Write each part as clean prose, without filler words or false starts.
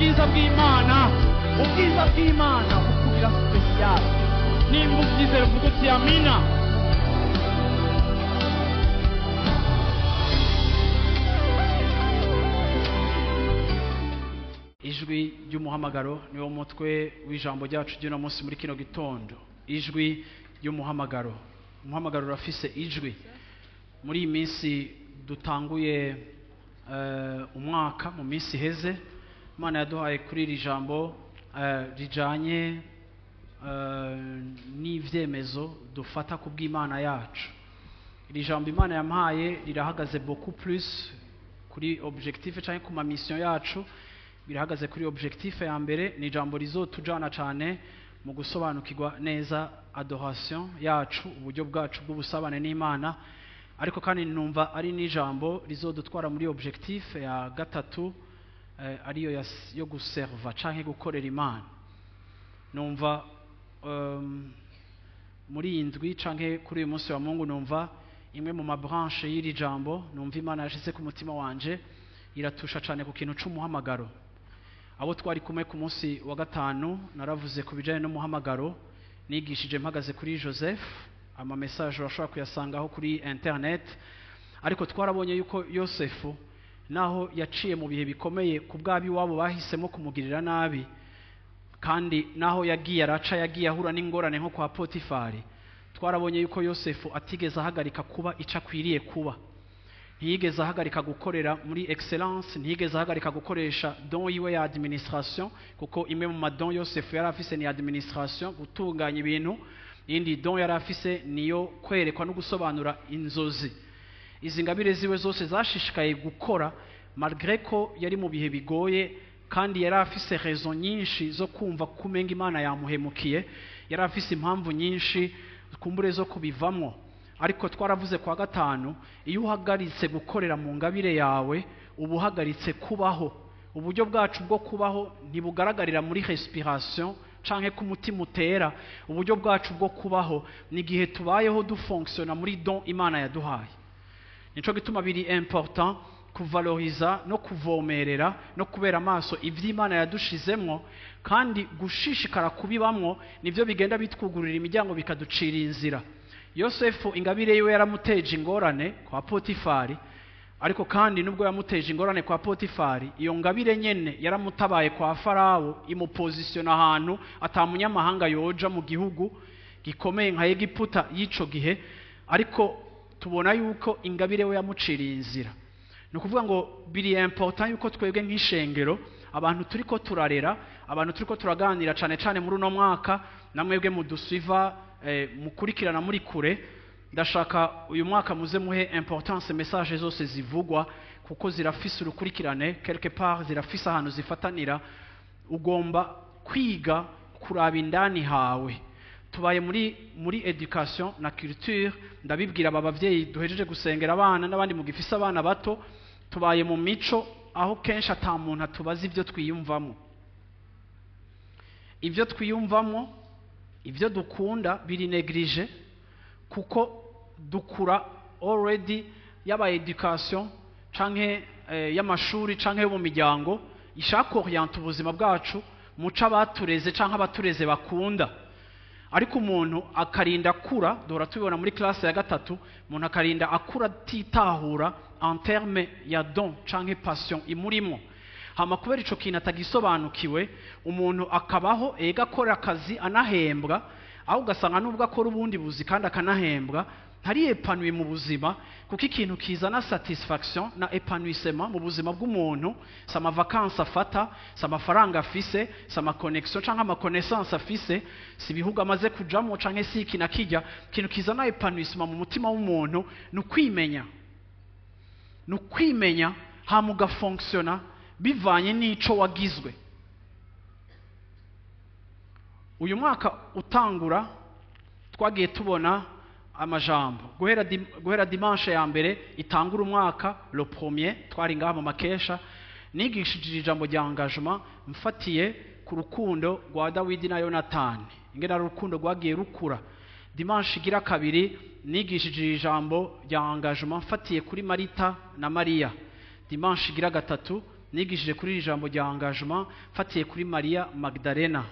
Ubwiza bw'Imana, Ubwiza bw'Imana bukugira spécial. Nimba ubyizera, uvuga uti amina. Ijwi ry'umuhamagaro niwo mutwe w'ijambo ryacu ry'uno munsi muri kino gitondo. Ijwi ry'umuhamagaro. Umuhamagaro urafise ijwi. Muri iyi minsi dutanguye umwaka, mu minsi iheze Imana yaduhaye kuri iri jambo rijanye n'ivyemezo dufata ku bw'Imana yacu. Iri jambo Imana yampaye rirahagaze beaucoup plus kuri objectif canke ku ma mission yacu. Birahagaze kuri objectif ya mbere. Ni ijambo rizotujana cane mu gusobanukirwa neza adoration yacu, uburyo bwacu bw'ubusabane n'Imana. Ariko kandi numva ari n'ijambo rizodutwara muri objectif ya gatatu, ariyo yo guserva canke gukorera Imana. Numva muri iyi ndwi canke kuri uyu munsi wa Mungu, numva imwe mu mabranche y'iri jambo numva Imana yashize ku mutima wanje iratusha cane ku kintu c'umuhamagaro. Abo twari kumwe ku munsi wa gatanu, naravuze ku bijanye n'umuhamagaro, nigishije mpagaze kuri Joseph. Ama message urashobora kuyasangaho kuri internet. Ariko twarabonye yuko Yosefu, naho yaciye mu bihe bikomeye ku bw'abiwabo bahisemo kumugirira nabi, kandi naho yagiye araca, yagiye ahura n'ingorane nko kwa Potifari, twarabonye yuko Yosefu atigeze ahagarika kuba ico akwiriye kuba. Ntiyigeze ahagarika gukorera muri excellence, ntiyigeze ahagarika gukoresha don yiwe ya administration, kuko imwe mu madon Yosefu yari afise ni administration, gutunganya ibintu. Iyindi don yari afise niyo kwerekwa no gusobanura inzozi. Izi ngabire ziwe zose zashishikaye gukora malgré ko yari mu bihe bigoye, kandi yari afise raison nyinshi zo kumva kumenga Imana yamuhemukiye, yari afise impamvu nyinshi kumbure zo kubivamwo. Ariko twaravuze kwa gatanu, iyo uhagaritse gukorera mu ngabire yawe, uba uhagaritse kubaho. Uburyo bwacu bwo kubaho ntibugaragarira muri respiration canke ku mutima utera. Uburyo bwacu bwo kubaho ni igihe tubayeho dufonctiona muri don Imana yaduhaye. Nico gituma biri important kuvaloriza no kuvomerera no kubera amaso ivy'Imana yadushizemwo, kandi gushishikara kubibamwo nivyo bigenda bitwugururira imiryango, bikaducira inzira. Yosefu ingabire yiwe yaramuteje ingorane kwa Potifari, ariko kandi nubwo yamuteje ingorane kwa Potifari, iyo ngabire nyene yaramutabaye kwa Farawo, imupositiona ahantu ata munyamahanga yoja mu gihugu gikomeye nka Egiputa y'ico gihe. Ariko tubona yuko ingabire we yamuciriye inzira. Ni ukuvuga ngo biri important yuko twebwe nk'ishengero, abantu turiko turarera, abantu turiko turaganira cane cane muri uno mwaka, namwebwe mudusuiva, mukurikirana muri kure, ndashaka uyu mwaka muze muhe importance message zose zivugwa, kuko zirafise urukurikirane quelque part, zirafise ahantu zifatanira. Ugomba kwiga kuraba indani hawe. Tubaye muri education na culture. Ndabibwira aba bavyeyi duhejeje gusengera abana n'abandi mugifise abana bato, tubaye mu mico aho kenshi ata muntu atubaza ibyo twiyumvamo. Ibyo twiyumvamo, ibyo dukunda biri négligé, kuko dukura already yaba education canke y'amashuri canke yo mu miryango ishaka orienter ubuzima bwacu muco abatureze canke abatureze bakunda. Ariko umuntu akarinda akura, duhora tubibona muri classe ya gatatu, umuntu akarinda akura atitahura en terme ya don canke passion imurimo. Hama kubera ico kintu atagisobanukiwe, umuntu akabaho ega akora akazi anahembwa, aho ugasanga nubwo akora ubundi buzi kandi akanahembwa, ntari épanoui mu buzima, kuko ikintu kizana satisfaction na épanouissement mu buzima bw'umuntu si ama vacances afata, si amafaranga afise, si ama connexion canke ama connaissance afise, si ibihugu amaze kujamwo canke si iki na kijya. Ikintu kizana épanouissement mu mutima w'umuntu ni ukwimenya, ni ukwimenya, hama ugafonctiona bivanye n'ico wagizwe. Uyu mwaka utangura twagiye tubona amajambo guhera dimanche ya mbere itangura umwaka, le premier, twari ngaha mu makesha, nigishije ijambo rya engagement mfatiye ku rukundo rwa Dawidi na Yonatani, ingene ari urukundo rwagiye rukura. Dimanche igira kabiri nigishije ijambo rya engagement mfatiye kuri Marita na Mariya. Dimanche igira gatatu Nigishije kuri iri jambo rya engagement mfatiye kuri Maria Magdalena.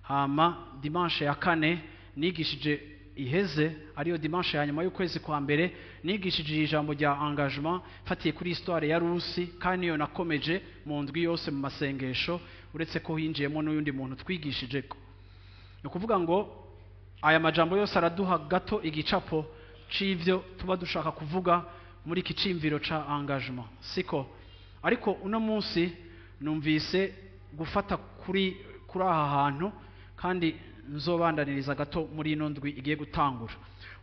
Hama dimanche ya kane nigishije iheze, ariyo dimanche ya nyuma y'ukwezi kwa mbere, nigishije iri jambo rya engagement mfatiye kuri histoire ya Rusi, kandi iyo nakomeje mu ndwi yose mu masengesho, uretse ko hinjiyemo n'uyundi muntu twigishije ko. Ni ukuvuga ngo aya majambo yose araduha gato igicapo c'ivyo tuba dushaka kuvuga muri iki cimviro ca engagement, siko? Ariko uno munsi numvise gufata kuri aha hantu, kandi nzobandaniriza gato muri ino ndwi igiye gutangura.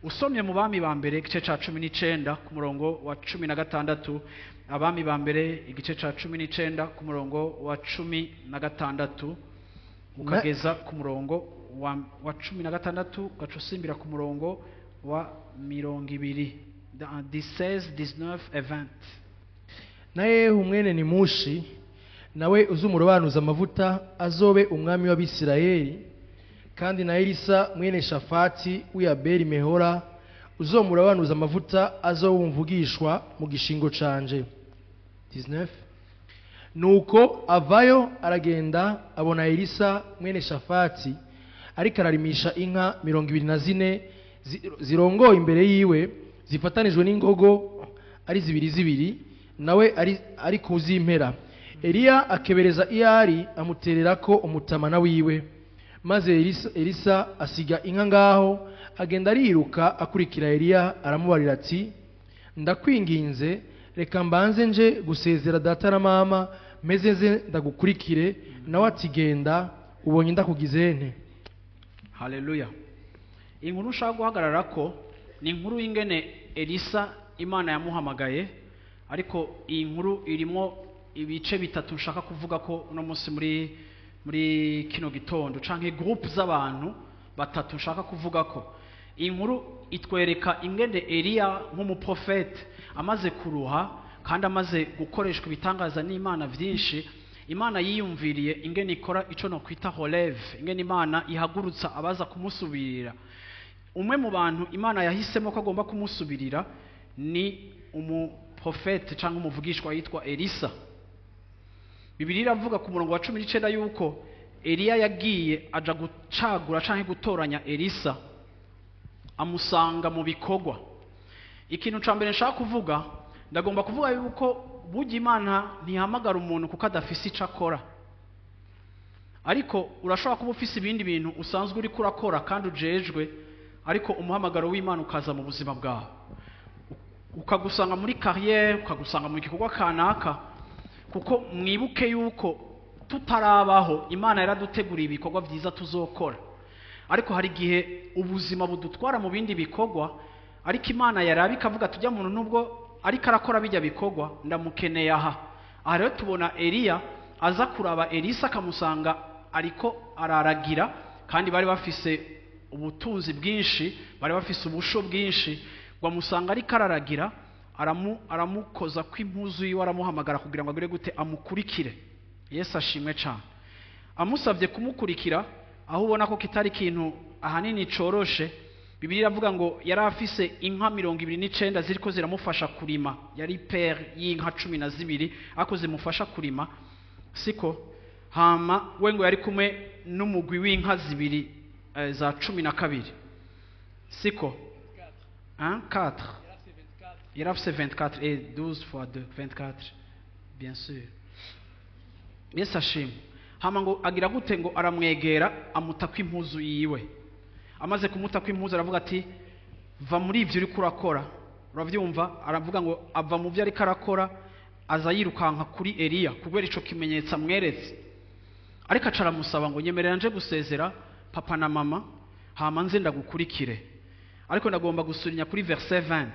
Usomye mu Bami ba mbere igice ca 19 ku murongo wa 16, Abami ba mbere igice ca 19 ku murongo wa 16 ukageza ku murongo wa 16, ugaca usimbira ku murongo wa 20, 16, 19 et 20. Na Yehu mwene Nimushi, nawe uzumurobanuza amavuta azobe umwami w'Abisirayeli, kandi na Elisa mwene Shafati w'i Mehora uzomurabanuza amavuta azobe umvugishwa mu gishingo canje. 19 Nuko avayo aragenda abona Elisa mwene Shafati ariko ararimisha inka 24 zirongoye imbere yiwe, zifatanijwe n'ingogo ari zibiri zibiri, nawe ari kuzimpera. Eliya akebereza iyari amutererako umutamana wiwe. Maze Elisa asiga inka ngaho, agenda ariruka akurikira Eliya, aramubarira ati: ndakwinginze reka mbanze nje gusezera data na mama, meze nze ndagukurikire. Nawe ati: genda, ubonye ndakugize nte. Haleluya. Inkuru nshaka guhagarara ko ni inkuru y'ingene Elisa Imana yamuhamagaye, ariko iyi nkuru irimo ibice bitatu nshaka kuvuga ko uno munsi muri kino gitondo, canke groupe z'abantu batatu nshaka kuvuga ko. Iyi nkuru itwereka ingene Eliya nk'umuprofete amaze kuruha kandi amaze gukoreshwa ibitangaza n'Imana vyinshi, Imana yiyumviriye ingene ikora ico no kwita relève, ingene Imana ihagurutsa abaza kumusubirira. Umwe mu bantu Imana yahisemo ko agomba kumusubirira ni umuprofete canke umuvugishwa yitwa Elisa. Bibiliya iravuga ku murongo wa 19 yuko Eliya yagiye aja gucagura canke gutoranya Elisa, amusanga mu bikorwa. Ikintu ca mbere nshaka kuvuga, ndagomba kuvuga yuko burya Imana ntihamagara umuntu kuko adafise ico akora. Ariko urashobora kuba ufise ibindi bintu usanzwe uriko urakora kandi ujejwe, ariko umuhamagaro w'Imana ukaza mu buzima bwawe, ukagusanga muri carrière, ukagusanga mu gikorwa kanaka. Kuko mwibuke yuko tutarabaho Imana yaraduteguriye ibikorwa vyiza tuzokora, ariko hari igihe ubuzima budutwara mu bindi bikorwa, ariko Imana yarabika avuga tujya muntu nubwo ariko arakora bijya bikorwa ndamukeneye aha. Aha rero tubona Eliya aza kuraba Elisa akamusanga ariko araragira, kandi bari bafise ubutunzi bwinshi, bari bafise ubusho bwinshi, bamusanga ariko araragira, aramukoza kw'impuzu yiwe, aramuhamagara kugira ngo agire gute amukurikire. Yesu ashimwe cyane. Amusabye kumukurikira, aho ubona ko kitari ikintu ahanini coroshe. Bibiliya iravuga ngo yari afise inka 29 ziriko ziramufasha kurima, yari paire y'inka 12 ariko zimufasha kurima, siko? Hama we ngo yari kumwe n'umugwi w'inka zibiri za 12, siko? 4 Il a fait 24 et 12 fois 2, 24, bien sûr. Yesu ashimwe. Hama ngo agira gute ngo aramwegera amutaka impuzu yiwe. Amaze kumutaka impuzu aravuga ati: va muri ivyo uriko urakora. Uravyumva? Aravuga ngo ava mu vyo ariko arakora, aza yirukanka kuri Eliya kubera ico kimenyetso amweretse. Ariko aca aramusaba ngo nyemerera nje gusezera papa na mama, hama nze ndagukurikire. Ariko ndagomba gusurinya kuri verset 20.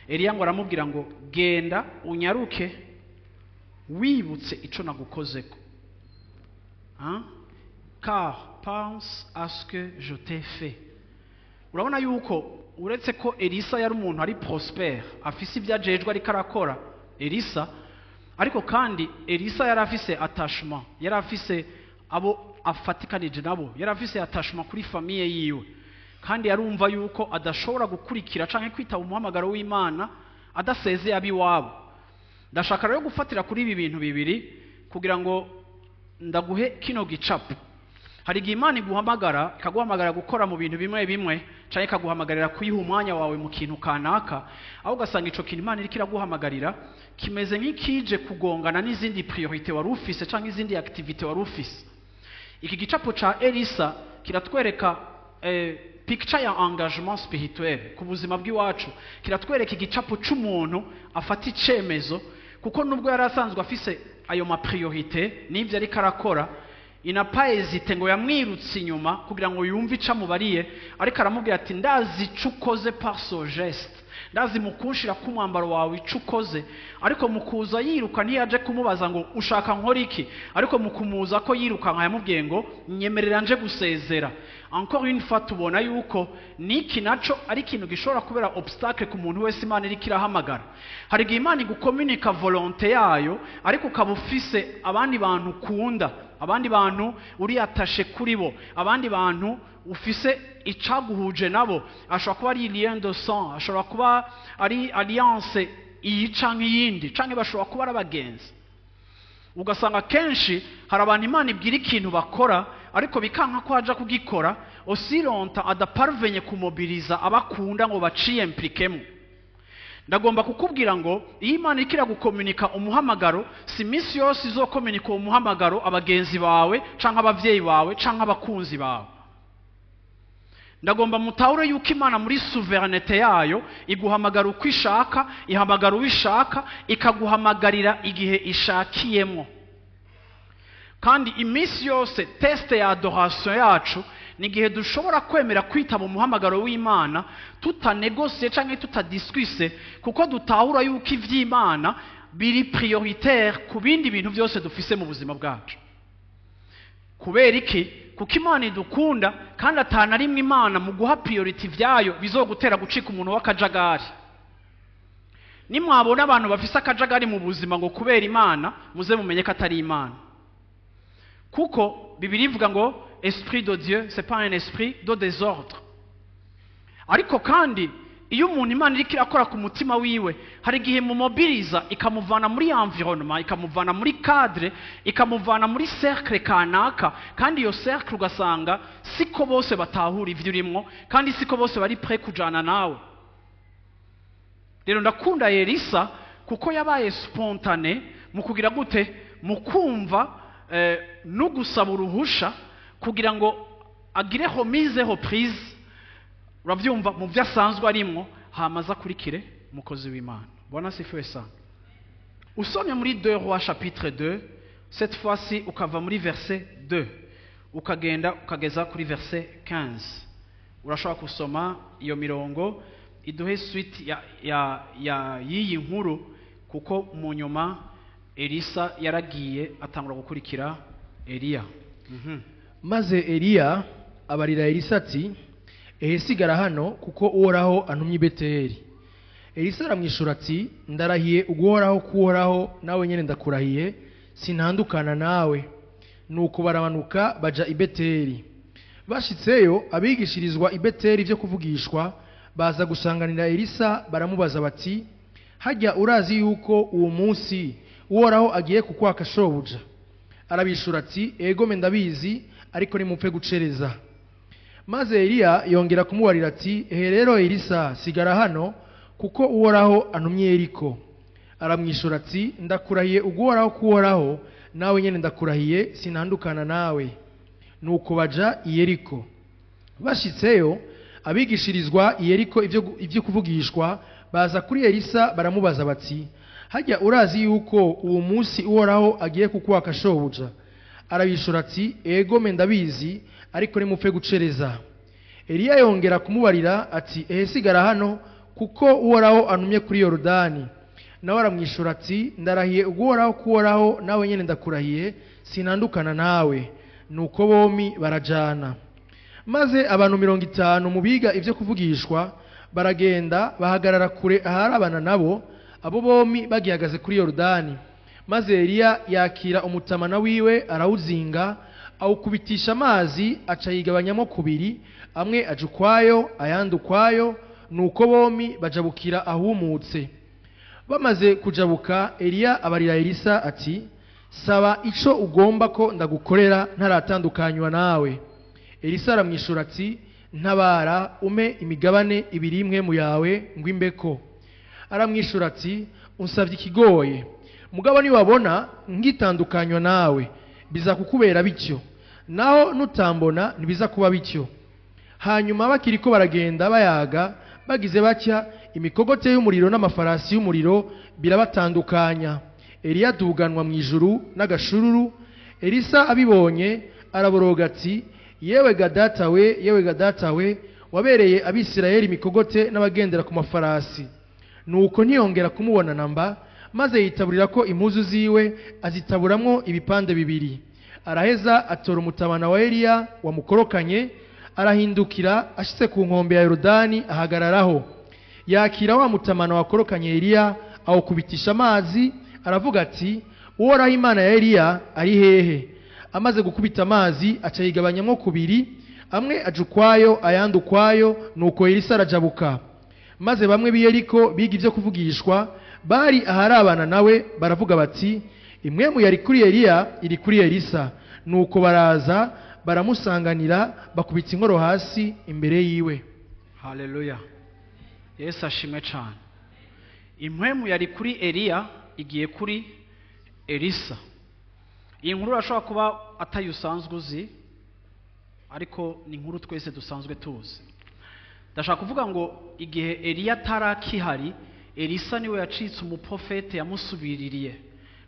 Eliya ngo aramubwira ngo genda unyaruke wibutse ico nagukozeko. Hein? Car pense à ce que je t'ai fait. Urabona yuko uretse ko Elisa yari umuntu ari prospère, afise ibyo ajejwe ariko arakora Elisa, ariko kandi Elisa yari afise attachement, yari afise abo afatikanije nabo, yari afise attachement kuri famille yiwe, kandi yarumva yuko adashobora gukurikira canke kwitaba umuhamagaro w'Imana adasezeye abiwabo. Ndashaka rero gufatira kuri ibi bintu bibiri kugira ngo ndaguhe kino gicapo. Hari igihe Imana iguhamagara, ikaguhamagara gukora mu bintu bimwe bimwe, canke ikaguhamagarira kuyiha umwanya wawe mu kintu kanaka, aho ugasanga ico kintu Imana iriko iraguhamagarira kimeze nk'ikije kugongana n'izindi priorité wari ufise canke izindi activité wari ufise. Iki gicapo ca Elisa kiratwereka picture ya engagement spirituel ku buzima bw'iwacu. Kiratwereka igicapo c'umuntu afata icemezo, kuko nubwo yari asanzwe afise ayo ma priorité n'ivyo ariko arakora, il n'a pas hésité ngo yamwirutse inyuma kugira ngo yumve ico amubariye. Ariko aramubwira ati: "Ndazi ico ukoze par ce geste, ndazi mu kunshira k'umwambaro wawe ico ukoze." Ariko mu kuza yiruka ntiyaje kumubaza ngo: "Ushaka nkora iki?" Ariko mu kumuza ko yirukanka yamubwiye ngo: "Nyemerera nje gusezera." Encore une fois, tubona yuko niki naco ari ikintu gishobora kubera obstacle ku muntu wese Imana iriko irahamagara. Hari igihe Imana igukomunika volonté yayo, ariko ukaba ufise abandi bantu ukunda, abandi bantu uri attaché kuri bo, abandi bantu ufise icaguhuje nabo. Ashobora kuba ari lien de sang, ashobora kuba ari alliance iyi canke iyindi, canke bashobora kuba ari abagenzi. Ugasanga kenshi hari abantu Imana ibwira ikintu bakora, ariko bikanka ko aja kugikora aussi longtemps adaparvenye kumobiliza abakunda ngo baciye impliquemo. Ndagomba kukubwira ngo iyo Imana iriko iragukomunika umuhamagaro, si iminsi yose izokomunika uwo muhamagaro abagenzi bawe canke abavyeyi bawe canke abakunzi bawe. Ndagomba mutahure yuko Imana muri souveraineté yayo iguhamagara uko ishaka, ihamagara uwo ishaka, ikaguhamagarira igihe ishakiyemo. Kandi iminsi yose test ya adoration yacu ni igihe dushobora kwemera kwitaba umuhamagaro w'Imana tutanegosiye cyangwa tutadiscuse, kuko dutahura yuko iby'Imana biri prioritaire ku bindi bintu byose dufise mu buzima bwacu. Kubera iki? Kuko Imana idukunda, kandi atana rimwe Imana mu guha priority ibyayo bizogutera gucika umuntu w'akajagari. Nimwabona abantu bafise akajagari mu buzima ngo kubera Imana, muze mumenye ko atari Imana, kuko Bibiliya ivuga ngo esprit de Dieu, c'est pas un esprit de désordre. Ariko kandi iyo umuntu Imana iriko irakora ku mutima wiwe, hari igihe mumobiriza, ikamuvana muri environnement, ikamuvana muri cadre, ikamuvana muri cercle kanaka. Kandi iyo cercle ugasanga siko bose batahura ivyo urimwo, kandi siko bose bari prêt kujana nawe. Rero ndakunda Elisa kuko yabaye spontané mu kugira gute, mu kumva no gusaba uruhusha kugira ngo agire remise reprise, urabyumva, mu byo asanzwe arimwo, hama aza akurikire umukozi w'Imana. Bwana asifiwe sana. Usomye muri 2 Rois chapitre 2, cette fois-ci ukava muri verset 2 ukagenda ukageza kuri verset 15, urashobora gusoma iyo mirongo iduhe suite ya y'iyi nkuru, kuko mu nyuma Elisa yaragiye atangura gukurikira Eliya. Maze Eliya abarira Elisa ati: "Ehe, sigara hano, kuko Uhoraho antumye i Beteli." Elisa aramwishura ati: "Ndarahiye uguhoraho k'Uhoraho, nawe nyine ndakurahiye, sintandukana nawe." Nuko baramanuka baja i Beteli. Bashitseyo, abigishirizwa i Beteli ibyo kuvugishwa baza gusanganira Elisa, baramubaza bati: "Hajya urazi yuko uwo munsi Uhoraho agiye kukwaka shobuja?" Arabishura ati: "Egome, ndabizi, ariko nimupfe gucereza." Maze Eliya yongera kumubarira ati: "Ehe rero Elisa, sigara hano, kuko Uhoraho antumye Yeriko." Aramwishura ati: "Ndakurahiye uguhoraho k'Uhoraho, nawe nyene ndakurahiye, sinandukana nawe." Nuko baja i Yeriko. Bashitseyo, abigishirizwa i Yeriko ibyo kuvugishwa baza kuri Elisa, baramubaza bati: "Hajya urazi yuko uwo munsi Uhoraho agiye kukwaka shobuja?" Arabishura ati: "Egome, ndabizi, ariko nimupfe gucereza." Eliya yongera kumubarira ati: "Ehe, sigara hano, kuko Uhoraho antumye kuri Yorodani." Nawe aramwishura ati: "Ndarahiye uguhoraho k'Uhoraho, nawe nyene ndakurahiye, sinandukana nawe." Nuko bomi barajana. Maze abantu 50 mu biga ibyo kuvugishwa baragenda, bahagarara kure aharabana nabo, abo bomi bagihagaze kuri Yorodani. Maze Eliya yakira umutamana wiwe, arawuzinga, awukubitisha amazi, aca yigabanyamo kubiri, amwe aja ukwayo, ayandi ukwayo. Nuko bomi bajabukira ahumutse. Bamaze kujabuka, Eliya abarira Elisa ati: "Saba ico ugomba ko ndagukorera ntaratandukanywa nawe." Elisa aramwishura ati: "Ntabara umpe imigabane ibiri y'impwemu yawe ngo imbeko." Aramwishura ati: "Unsabye ikigoye, mugabo niwabona ngitandukanywa nawe biza kukubera bityo, naho nutambona ntibiza kuba bityo." Hanyuma bakiriko baragenda bayaga, bagize batya, imikogote y'umuriro n'amafarasi y'umuriro birabatandukanya, Eliya aduganwa mu ijuru n'agashururu. Elisa abibonye araboroga ati: "Yewe ga data we, yewe ga data we, wabereye Abisirayeli imikogote n'abagendera ku mafarasi!" Nuko ntiyongera kumubona namba. Maze yitaburira ko impuzu ziwe, azitaburamwo ibipande bibiri. Araheza atora umutabana wa Eliya wamukorokanye, arahindukira, ashitse ku nkombe ya Yorodani ahagararaho, yakira wa mutamana wakorokanye Eliya, awukubitisha amazi, aravuga ati: "Uhoraho Imana ya Eliya ari hehe?" Amaze gukubita amazi, aca yigabanyamwo kubiri, amwe aja ukwayo, ayandi ukwayo. Nuko Elisa arajabuka. Maze bamwe b'i Yeriko biga ibyo kuvugishwa bari aharabana nawe, baravuga bati: "Impwemu yari kuri Eliya iri kuri Elisa." Nuko baraza baramusanganira, bakubita inkoro hasi imbere yiwe. Haleluya, Yesu ashimwe cyane. Impwemu yari kuri Eliya igiye kuri Elisa. Iyi nkuru urashobora kuba atayo usanzwe uzi, ariko ni inkuru twese dusanzwe tuzi. Ndashaka kuvuga ngo igihe Eliya atarakihari, Elisa niwe yacitse umuprofete yamusubiririye.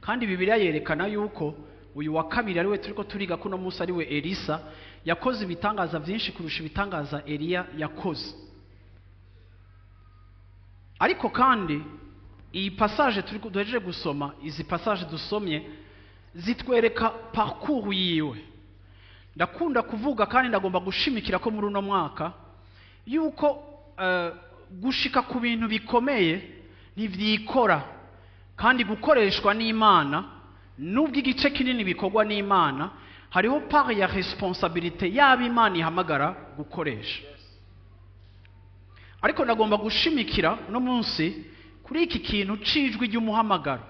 Kandi Bibiliya yerekana yuko uyu wa kabiri, ariwe turiko turiga kuno munsi, ariwe Elisa, yakoze ibitangaza byinshi kurusha ibitangaza Eliya yakoze. Ariko kandi iyi passage turi duhejeje gusoma, izi passage dusomye zitwereka parcours yiwe. Ndakunda kuvuga kandi ndagomba gushimikira ko muri uno mwaka yuko gushika ku bintu bikomeye ntivyikora, kandi gukoreshwa n'Imana, nubwo igice kinini bikorwa n'Imana, hariho part ya responsabilité yaba Imana ihamagara gukoresha. Ariko ndagomba gushimikira uno munsi kuri iki kintu c'ijwi ry'umuhamagaro.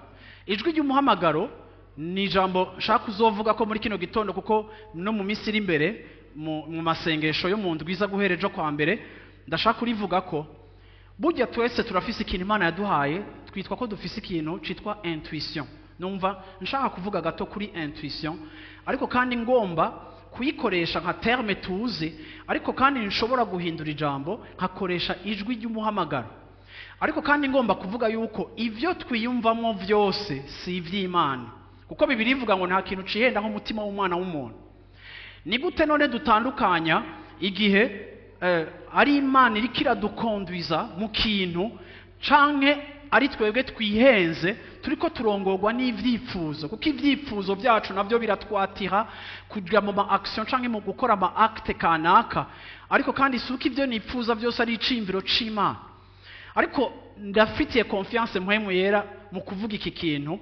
Ijwi ry'umuhamagaro ni ijambo nshaka kuzovuga ko muri kino gitondo, kuko no mu minsi iri imbere mu masengesho yo mu ndwi iza guhera ejo kwa mbere ndashaka kurivuga ko. Burya twese turafise ikintu Imana yaduhaye, twitwa ko dufise ikintu citwa intuition. Numva nshaka kuvuga gato kuri intuition, ariko kandi ngomba kuyikoresha nka terme tuzi, ariko kandi nshobora guhindura ijambo nkakoresha ijwi ry'umuhamagaro. Ariko kandi ngomba kuvuga yuko ivyo twiyumvamo vyose si ivy'Imana, kuko Bibiliya ivuga ngo nta kintu cihenda nk'umutima w'umwana w'umuntu. Ni gute none dutandukanya igihe ari Imana iriko iradukondwiza mu kintu, canke ari twebwe twihenze, turiko turongorwa n'ivyifuzo? Kuko ivyifuzo byacu navyo biratwatira kuja mu ma action canke mu gukora ama acte kanaka. Ariko kandi si uko ivyo nipfuza byose ari iciyumviro c'Imana. Ariko ndafitiye confiance Mpwemu Yera mu kuvuga iki kintu.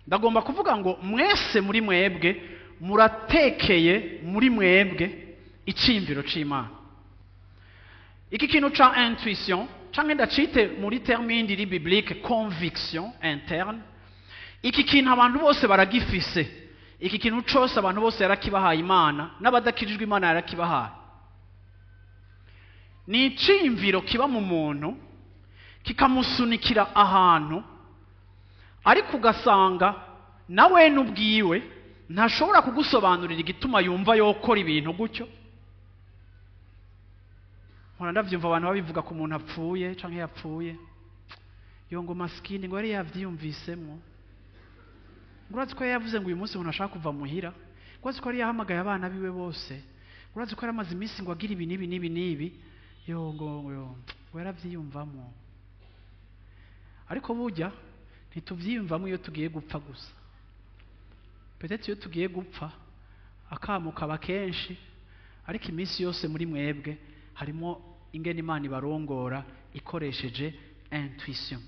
Ndagomba kuvuga ngo mwese muri mwebwe muratekeye muri mwebwe iciyumviro c'Imana. Iki kintu ca intuition, canke ndacite muri terme yindi iri biblique, conviction interne, iki kintu abantu bose baragifise. Iki kintu cose abantu bose yarakibahaye Imana, n'abadakijijwe Imana yarakibahaye. Ni iciyumviro kiba mu muntu kikamusunikira ahantu, ariko ugasanga nawe n'ubwiwe ntashobora kugusobanurira igituma yumva yokora ibintu gutyo. Mpora ndavyumva abantu babivuga ku muntu apfuye canke yapfuye: "Yo," ngo, "maskini," ngo, "yari yavyiyumvisemwo," ngo, "urazi ko yari yavuze ngo uyu munsi umuntu ashaka kuva muhira," ngo, "urazi ko yari yahamagaye abana biwe bose," ngo, "urazi ko yari amaze iminsi," ngo, "agira ibi n'ibi n'ibi n'ibi," yo, ngo, yo, ngo yaravyiyumvamo. Ariko burya ntituvyiyumvamo iyo tugiye gupfa gusa. Peut-être iyo tugiye gupfa akamo kaba kenshi, ariko iminsi yose muri mwebwe harimo ingene Imana ibarongora ikoresheje intuition.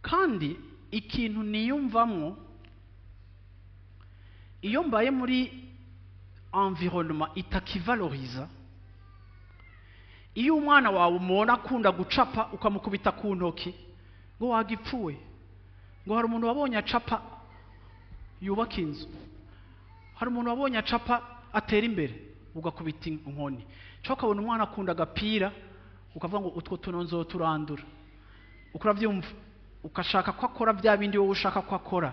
Kandi ikintu niyumvamwo iyo mbaye muri environnement itakivaloriza, Iyo umwana wawe umubona akunda gucapa ukamukubita ku ntoki ngo wagipfuwe, ngo hari umuntu wabonye acapa yubaka inzu, hari umuntu wabonye acapa atera imbere, ugakubita inkoni. Cyangwa ukabona umwana akunda agapira ukavuga ngo utwo tuntu nzoturandura, ukurabyumva, ukashaka ko akora bya bindi wowe ushaka ko akora.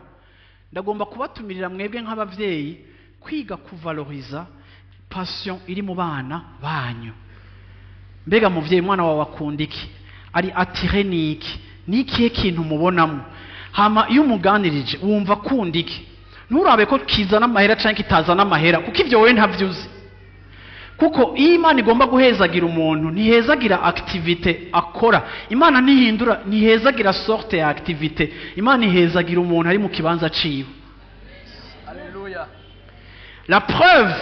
Ndagomba kubatumirira mwebwe nk'abavyeyi kwiga kuvaloriza passion iri mu bana banyu. Mbega muvyeyi, umwana wawe akunda iki? Ari attiré niki? Ni ikihe kintu mubonamo? Hama iyo umuganirije wumva akunda iki? Nturabe ko kizana amahera canke kitazana amahera, kuko ivyo wowe ntavyo uzi. Kuko iyo Imana igomba guhezagira umuntu, ntihezagira activité akora. Imana ntihindura, ntihezagira sorte ya activité. Imana ihezagira umuntu ari mu kibanza ciwe. Haleluya. La preuve,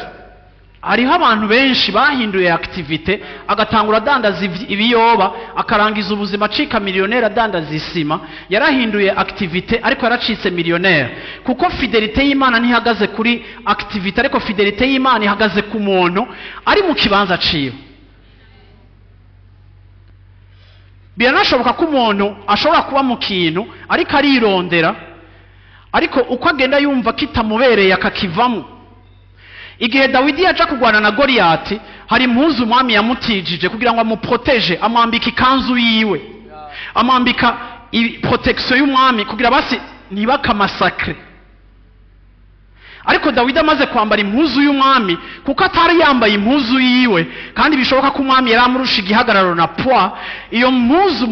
hariho abantu benshi bahinduye activité, agatangura adandaza ibiyoba, akarangiza ubuzima acika miliyoneri adandaza isima. Yarahinduye activité ariko yaracitse miliyoneri, kuko fidélité y'Imana ntihagaze kuri activité, ariko fidélité y'Imana ihagaze ku muntu ari mu kibanza ciwe. Biranashoboka ko umuntu ashobora kuba mu kintu ariko arirondera, ariko uko agenda yumva kitamubereye akakivamo. Igihe Dawidi yaja kurwana na Goliyati, hari impuzu umwami yamutijije kugira ngo amuproteje, amwambika ikanzu yiwe, amwambika protection y'umwami kugira basi ntibakamasakre. Ariko Dawidi amaze kwambara impuzu y'umwami, kuko atari yambaye impuzu yiwe, kandi bishoboka ko umwami yari amurusha igihagararo na poids, iyo mpuzu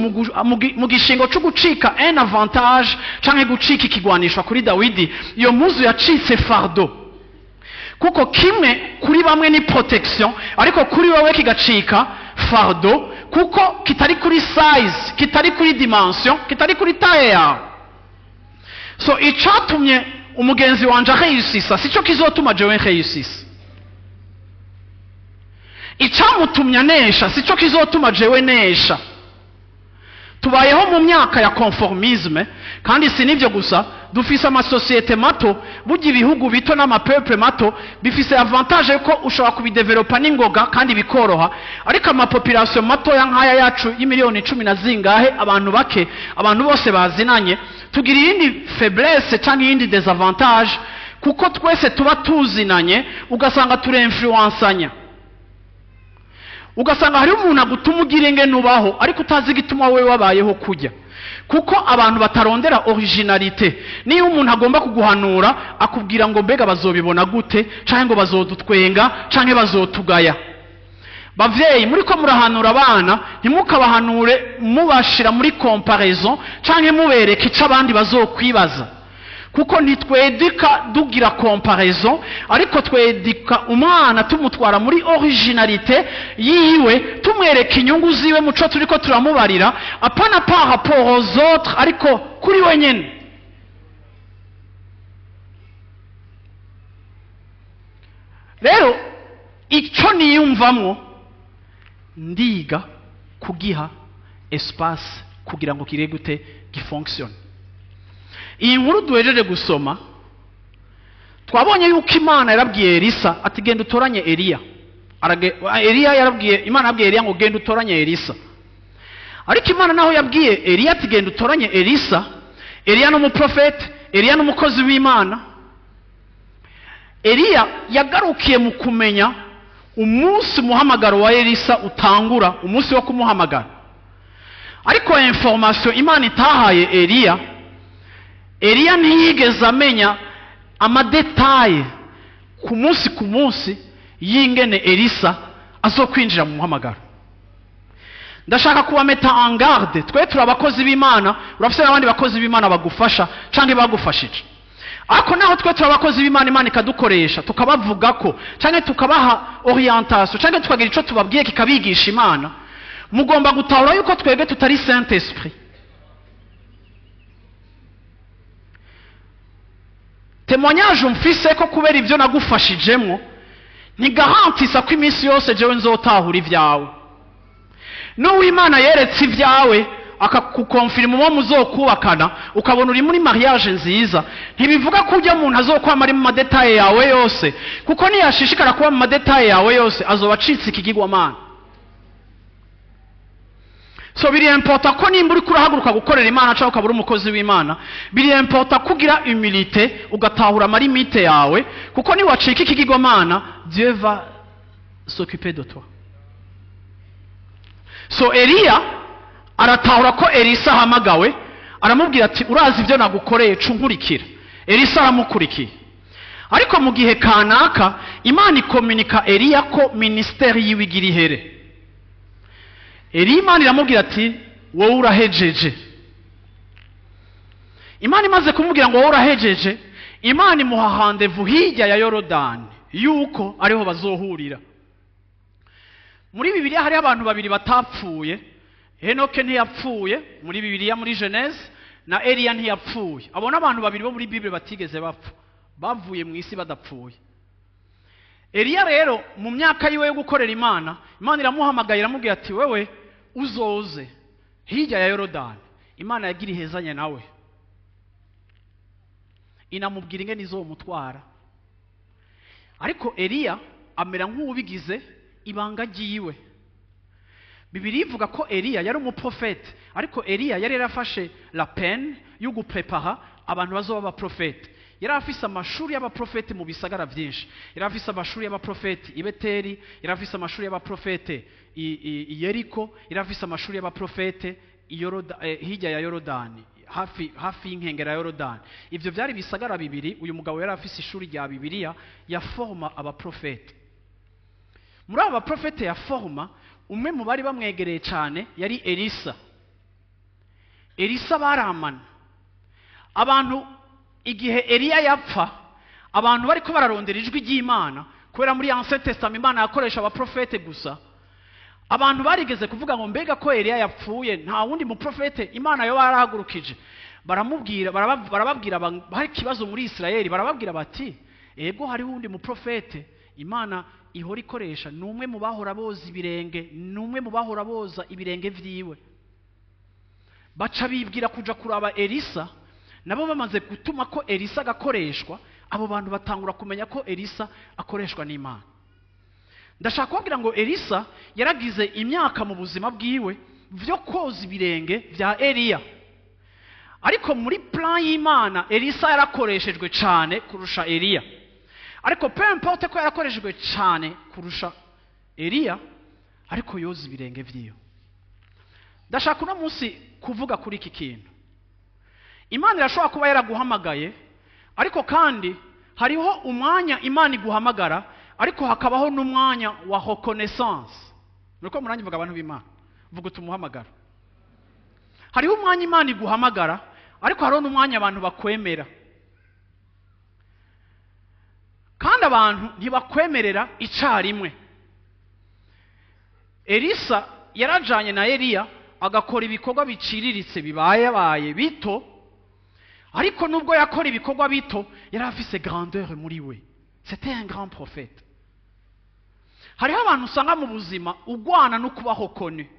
mu gishingo cyo gucika un avantage canke gucika ikigwanishwa kuri Dawidi, iyo mpuzu yacitse fardeau. Kuko kimwe kuri bamwe ni protection, ariko kuri wowe kigacika fardeau, kuko kitari kuri size, kitari kuri dimension, kitari kuri taille yawe. So icatumye umugenzi wanje aheyusisa sico kizotuma jewe nkeyusisa, icamutumye anesha sico kizotuma jewe nesha. Tubayeho mu myaka ya conformisme, kandi si nivyo gusa, dufise amasosiyete mato. Burya ibihugu bito n'amapeuple mato bifise avantage ko ushobora kubidevelopa n'ingoga kandi bikoroha, ariko amapopulation matoya nk'aya yacu y'imiliyoni 10 na zingahe, abantu bake, abantu bose bazinanye, tugira iyindi faiblesse cyangwa iyindi désavantage, kuko twese tuba tuzinanye, ugasanga turinfluensanya, ugasanga hariho umuntu agutuma ugira ingene ubaho ariko utazi igituma wowe wabayeho kujya, kuko abantu batarondera originalité. Niyo umuntu agomba kuguhanura akubwira ngo mbega bazobibona gute, canke ngo bazodutwenga, canke bazotugaya. Bavyeyi, muriko murahanura abana, ntimukabahanure mubashira muri comparaison canke mubereka ico abandi bazokwibaza, kuko ntitwedika dugira comparaison, ariko twedika umwana tumutwara muri originalité yiwe, tumwereka inyungu ziwe muco turiko turamubarira, apana par rapport aux autres, ariko kuri we nyene. Rero ico niyumvamwo ndiga kugiha espace kugira ngo kire gute gifonctionne. Iyi nkuru duhejeje gusoma, twabonye yuko Imana yarabwiye Elisa ati genda utoranye Eliya. Eliya yarabwiye Imana, yabwiye Eliya ngo genda utoranye Elisa. Ariko Imana naho yabwiye Eliya ati genda utoranye Elisa, Eliya ni umuprofete, Eliya ni umukozi w'Imana. Eliya yagarukiye mu kumenya umunsi umuhamagaro wa Elisa utangura, umunsi wo kumuhamagara. Ariko information Imana itahaye Eliya, Eliya ntiyigeze amenya amadétails ku munsi ku munsi y'ingene Elisa azokwinjira mu muhamagaro. Ndashaka kubameta en garde, twe turi abakozi b'Imana, urafise n'abandi bakozi b'Imana bagufasha canke bagufashije. Ariko naho twe turi abakozi b'Imana, Imana ikadukoresha tukabavuga ko canke tukabaha orientation canke tukagira ico tubabwiye kikabigisha Imana, mugomba gutahura yuko twebwe tutari Saint Esprit. Témoignage umfise ko kubera ivyo nagufashijemwo ntigarantisa ko iminsi yose jewe nzotahura ivyawe. N'uwimana yeretse ivyawe akakukonfirma uwo muzokubakana, ukabona uri muri mariage nziza, ntibivuga ko ujya muntu azokwama ari mu madétails yawe yose, kuko niyashishikara kuba mu madétails yawe yose azoba acitse ikigirwamana. So biri important ko nimba uriko urahaguruka gukorera Imana cyangwa ukaba uri umukozi w'Imana, biri important kugira humilité, ugatahura ama limites yawe, kuko niwacika ikigirwamana, Dieu va s'occuper de toi. So Eliya aratahura ko Elisa ahamagawe, aramubwira ati: "Urazi ibyo nagukoreye, ca unkurikira." Elisa aramukurikiye, ariko mu gihe kanaka Imana ikominika Eliya ko ministère yiwe igira ihere. Eliya, Imana iramubwira ati: "Wowe urahejeje." Imana imaze kumubwira ngo: "Wowe urahejeje," Imana imuha rendez-vous hirya ya Yorodani, yuko ariho bazohurira. Muri Bibiliya hariho abantu babiri batapfuye. Henoke ntiyapfuye muri Bibiliya, muri Genèse, na Eliya ntiyapfuye. Abo ni abantu babiri bo muri Bible batigeze bapfa, bavuye mu isi badapfuye. Eliya rero, mu myaka yiwe yo gukorera Imana, Imana iramuhamagaye, iramubwira ati: "Wewe uzoze hirya ya Yorodani." Imana yagira ihezanye nawe, inamubwira ingene izomutwara, ariko Eliya amera nk'ubigize ibanga ryiwe. Bibiliya ivuga ko Eliya yari umuprofete, ariko Eliya yari yarafashe la peine yo guprepara abantu bazoba abaprofete. Yari afise amashuri y'abaprofete mu bisagara byinshi. Yari afise amashuri y'abaprofete i Beteli, yari afise amashuri y'abaprofete i Yeriko, yari afise amashuri y'abaprofete hirya ya Yorodani, hafi hafi y'inkengera ya Yorodani. Ibyo byari ibisagara bibiri uyu mugabo yari afise ishuri rya Bibiliya yaforma abaprofete. Muri abo baprofete yaforma, umwe mu bari bamwegereye cyane yari Elisa. Elisa baramana. Abantu, igihe Eliya yapfa, abantu bariko bararondera ijwi ry'Imana, kubera muri Ancien Testament Imana yakoresha abaprofete gusa. Abantu barigeze kuvuga ngo: "Mbega ko Eliya yapfuye, nta wundi muprofete Imana yoba yarahagurukije?" Baramubwira, barababwira, hari ikibazo muri Isirayeli. Barababwira bati: "Ego, hariho uwundi muprofete Imana ihora ikoresha, ni umwe mu bahora boza ibirenge, ni umwe mu bahora boza ibirenge vyiwe." Baca bibwira kuja kuraba Elisa. Nabo bamaze gutuma ko Elisa agakoreshwa, abo bantu batangura kumenya ko Elisa akoreshwa n'Imana. Ndashaka kubabwira ngo Elisa yaragize imyaka mu buzima bwiwe vyo koza ibirenge vya Eliya, ariko muri plan y'Imana Elisa yarakoreshejwe cyane kurusha Eliya. Ariko peu importe ko yarakoreshejwe cyane kurusha Eliya, ariko yoza ibirenge vyiwe. Ndashaka uno munsi kuvuga kuri iki kintu. Imana irashobora kuba yaraguhamagaye, ariko kandi hariho umwanya Imana iguhamagara, ariko hakabaho n'umwanya wa reconnaissance. Nuko murangivuga, abantu b'Imana, vuga uti: "Umuhamagara." Hariho umwanya Imana iguhamagara, ariko hariho n'umwanya abantu bakwemera, kandi abantu ntibakwemerera icarimwe. Elisa yarajanye na Eliya, agakora ibikorwa biciriritse, bibayebaye bito, ariko nubwo yakora ibikorwa bito, yari afise grandeur muri we. C'était un grand prophète. Hariho abantu usanga mu buzima ugwana no kubaho kone.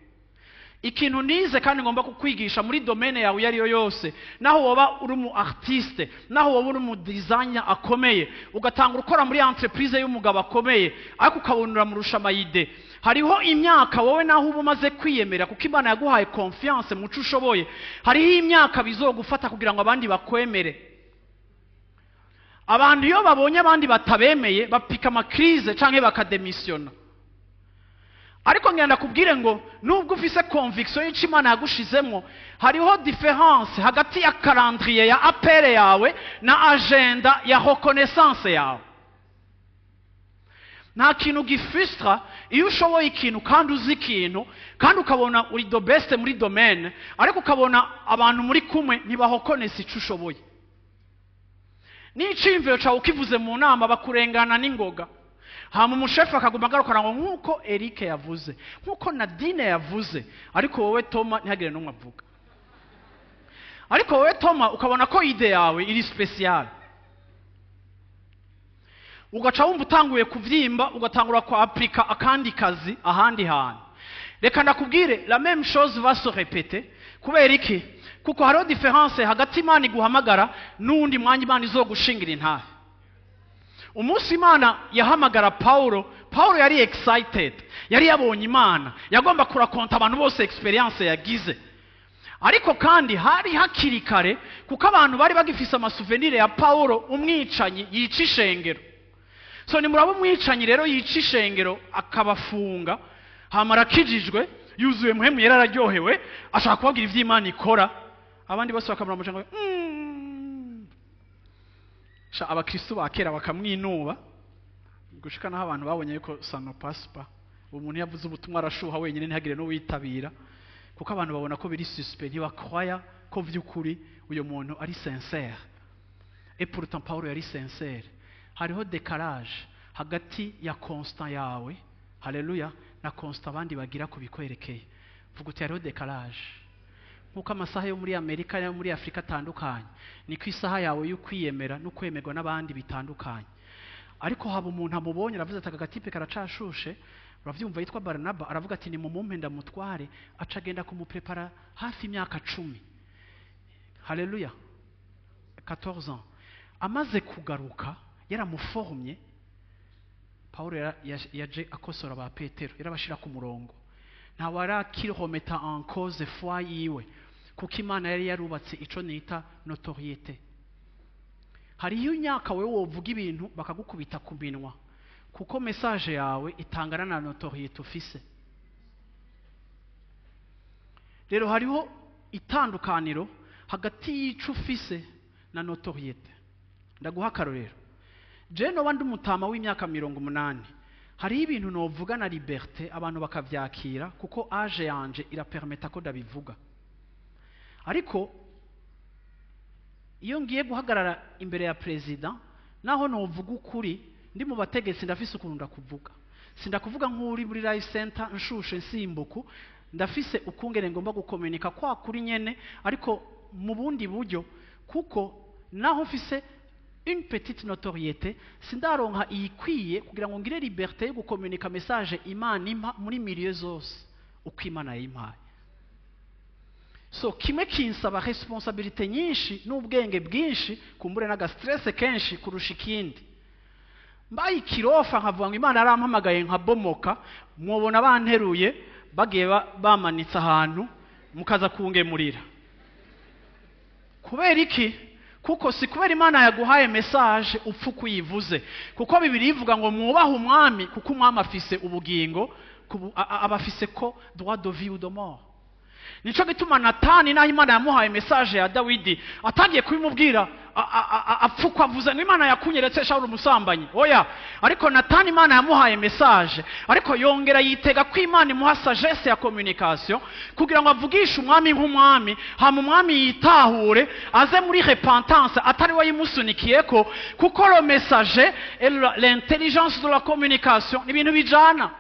Ikintu nize kandi ngomba kukwigisha: muri domaine yawe iyo ari yo yose, naho woba uri umu artiste, naho woba uri umu designer akomeye, ugatanga ukora muri entreprise y'umugabo akomeye, ariko ukabona uramurusha ama idées, hariho imyaka wowe naho uba umaze kwiyemera, kuko Imana yaguhaye confiance mu cyo ushoboye, hariho imyaka bizogufata kugira ngo abandi bakwemere. Abantu iyo babonye abandi batabemeye, bapika ama crises canke bakademisiyona. Ariko ngenda kubwire ngo nubwo ufise conviction y'icyo Imana yagushizemo, hariho différence hagati ya calendrier ya appel yawe na agenda ya reconnaissance yawe. Nta kintu gifrustra iyo ushoboye ikintu kandi uzi ikintu, kandi ukabona uri the best muri domaine, ariko ukabona abantu muri kumwe ntibahokonesa icyo ushoboye. N'iciyumviro cyawe ukivuze mu nama, bakurengana n'ingoga. Hama umushefu akaguma agarukana ngo: "Nk'uko Eric yavuze, nk'uko Nadine yavuze," ariko wowe Toma ntihagire n'umwe avuga. Ariko wowe Toma ukabona ko idée yawe iri spéciale, ugaca wumva utanguye kuvyimba, ugatangura kwa aplika akandi kazi ahandi hantu. Reka ndakubwire, la même chose va se répéter. Kubera iki? Kuko hariho différence hagati Imana iguhamagara n'uwundi mwanya Imana izogushingira intahe. Umunsi Imana yahamagara Paulo, Paulo yari afise 40 ans. Paulo yari excited, yari yabonye Imana, yagomba kurakonta abantu bose experience yagize. Ariko kandi hari hakiri kare, kuko abantu bari bagifise amasouvenir ya Paulo umwicanyi yica ishengero. So nimuraba umwicanyi rero yica ishengero akabafunga, hamara akijijwe yuzuye muhemu yari araryohewe, ashaka kubabwira ivy'Imana ikora, abandi bose bakamura ngo sha abakristo ba kera bakamwinuba gushika naho abantu babonye yuko ça ne passe pas. Umuntu yavuze ubutumwa arashuha wenyine ntihagire n'uwitabira, kuko abantu babona ko biri suspect, ntibakroya ko vy'ukuri uyo muntu ari sincère. Et pourtant Paulo yari sincère. Hariho décalage hagati ya constant yawe, haleluya, na constant abandi bagira kubikwerekeye. Vuga uti hariho décalage. Nkuko amasaha yo muri Amerika n'ayo muri Afrika atandukanye, niko isaha yawe yo kwiyemera no kwemerwa n'abandi bitandukanye. Ariko haba umuntu amubonye aravuze ati aka gatipe karacashushe, uravyumva, yitwa Barnaba, aravuga ati nimumumpe ndamutware, aca agenda kumuprepara hafi imyaka 10. Haleluya, 14 ans. Amaze kugaruka yaramuformye. Paulo yaje akosora ba Petero, yarabashira ku murongo. Ntawe arakirometa en cause foi yiwe, kuko Imana yari yarubatse ico nita notoriété. Hariyo imyaka wewe wovuga ibintu bakagukubita ku minwa, kuko message yawe itangana na notoriété ufise. Rero hariho itandukaniro hagati y'ico ufise na notoriété. Ndaguha akarorero. Je noba ndi umutama w'imyaka 80, hariho ibintu novuga na liberté abantu bakavyakira, kuko âge yanje irapermeta ko ndabivuga. Ariko iyo ngiye guhagarara imbere ya president, naho novuga ukuri ndi mu bategetsi, ndafise ukuntu ndakuvuga. Sindakuvuga nk'uri muri life center nshushe nsimbuku, ndafise ukungene ngomba gukomunika kwa kuri nyene, ariko mu bundi buryo, kuko naho mfise une petite notoriété, sindaronka iyikwiye kugira ngo ngire liberté yo gukomunika message Imana impa muri milieu zose uko Imana yayimpaye. So kimwe kinsaba responsabilité nyinshi n'ubwenge bwinshi, kumbure n'aga stress kenshi kurusha ikindi. Mbaye ikirofa nkavuga ngo Imana yarampamagaye nkabomoka, mwobona banteruye bagiye bamanitse ahantu mukaza kungemurira. Kubera iki? Kuko si kubera Imana yaguhaye message upfa kuyivuze, kuko Bibiliya ivuga ngo mwubahe umwami, kuko umwami afise ubugingo, aba afise ko droit de vie ou de mort. Nico gituma Natani naho Imana yamuhaye message ya Dawidi atagiye kubimubwira apfa uko avuze ngo Imana yakunyeretse Shawuli umusambanyi. Oya, ariko Natani Imana yamuhaye message, ariko yongera yitega ko Imana imuha sagesse ya communication kugira ngo avugishe umwami nk'umwami, hama umwami yitahure aze muri repentance atari we yimusunikiyeko, kuko le messager et l'intelligence de la communication ni ibintu bijana.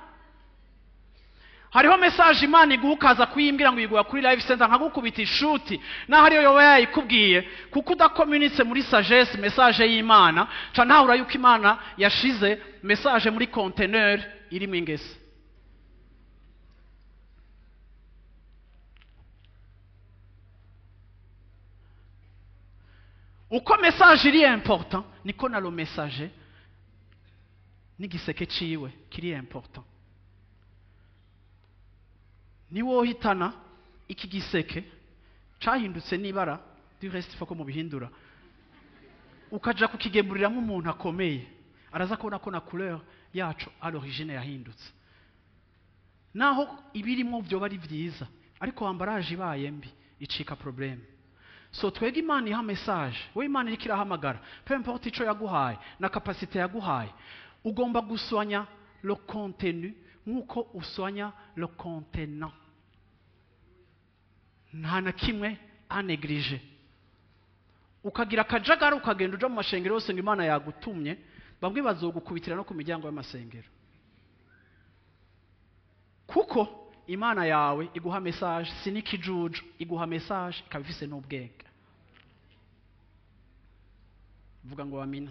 Hariho message Imana iguha ukaza kuyimbwira ngo uyiguha kuri life center nkagukubita ishuti, naho ariyo yoba yayikubwiye, kuko udakomunitse muri sagesse message y'Imana, ca ntahura yuko Imana yashize message muri conteneur irimo ingese. Uko message iri important, niko na le messager n'igiseke ciwe kiri important. Niwohitana iki giseke cahindutse n'ibara du reste faut ko mubihindura, ukaja kukigemuriramwo umuntu akomeye, araza kubona ko na couleur yaco à l'origine yahindutse. Naho ibirimwo vyoba ari vyiza, ariko emballage ibaye mbi icika problème. So twege Imana iha message, we Imana iriko irahamagara, peu importe ico yaguhaye na capacité yaguhaye, ugomba guswanya le contenu nkuko uswanya le contenant. Nta na kimwe à négliger. Ukagira akajagari ukagenda uja mu mashengero yose ngo Imana yagutumye, bamwe bazogukubitira no ku miryango y'amasengero, kuko Imana yawe iguha message si n'ikijuju, iguha message ikaba ifise n'ubwenge. Vuga ngo amina.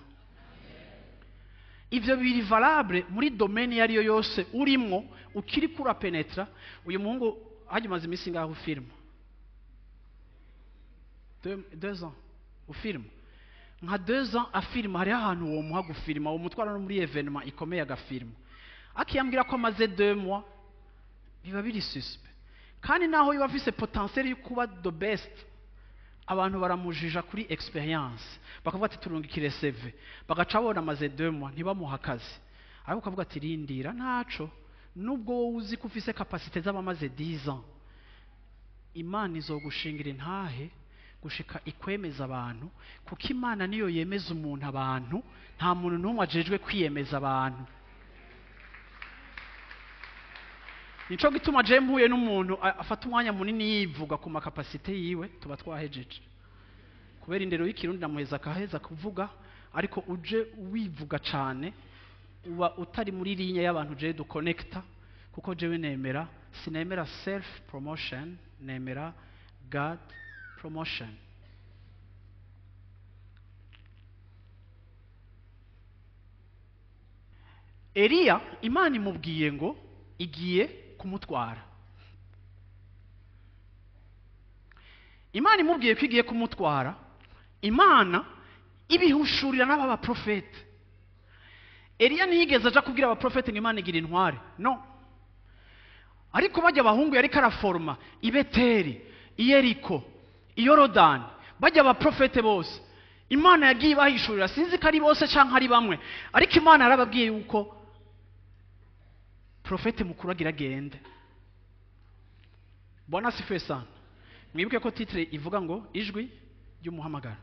Ivyo biri valable muri domaine iyo ariyo yose urimwo ukiri kura penetra. Uyu muhungu hajya umaze iminsi ngaho ufirma 2 ans ufirma, nka 2 ans afirma, hariho ahantu womuha gufirma, uwo mutwara no muri événement ikomeye agafirma. Akiyambwira ko amaze 2 mois biba biri suspect. Kandi naho yoba afise potentiel yo kuba the best, abantu baramujija kuri experience, bakavuga ati turungikire CV, bagaca babona amaze 2 mois ntibamuha akazi. Ariko ukavuga ati rindira ntaco, nubwo wowe uzi ko ufise capacité z'abamaze 10 ans, Imana izogushingira intahe gushika ikwemeza abantu, kuko Imana niyo yemeza umuntu abantu, nta muntu n'umwe ajejwe kwiyemeza abantu. Nico gituma je mpuye n'umuntu afata umwanya munini yivuga ku makapasite yiwe, tuba twahejeje. Kubera indero y'ikirundi namuheza akaheza kuvuga, ariko uje wivuga cane uba utari muri ligne y'abantu je duconnecta, kuko jewe nemera, sinemera self promotion, nemera God promotion. Eliya Imana imubwiye ngo igiye kumutwara. Imana imubwiye ko igiye kumutwara, Imana ibihushurira n'aba baprofete. Eliya ntiyigeze aja kubwira abaprofete ngo Imana igira intware, no. Ariko bajya abahungu yariko araforma i Beteli, i Yeriko, i Yorodani, bajya abaprofete bose Imana yagiye ibahishurira, sinzi ko ari bose canke ari bamwe, ariko Imana yarababwiye yuko profete mukuru agira agende. Bwana asifiwe sana. Mwibuke ko titre ivuga ngo ijwi ry'umuhamagaro.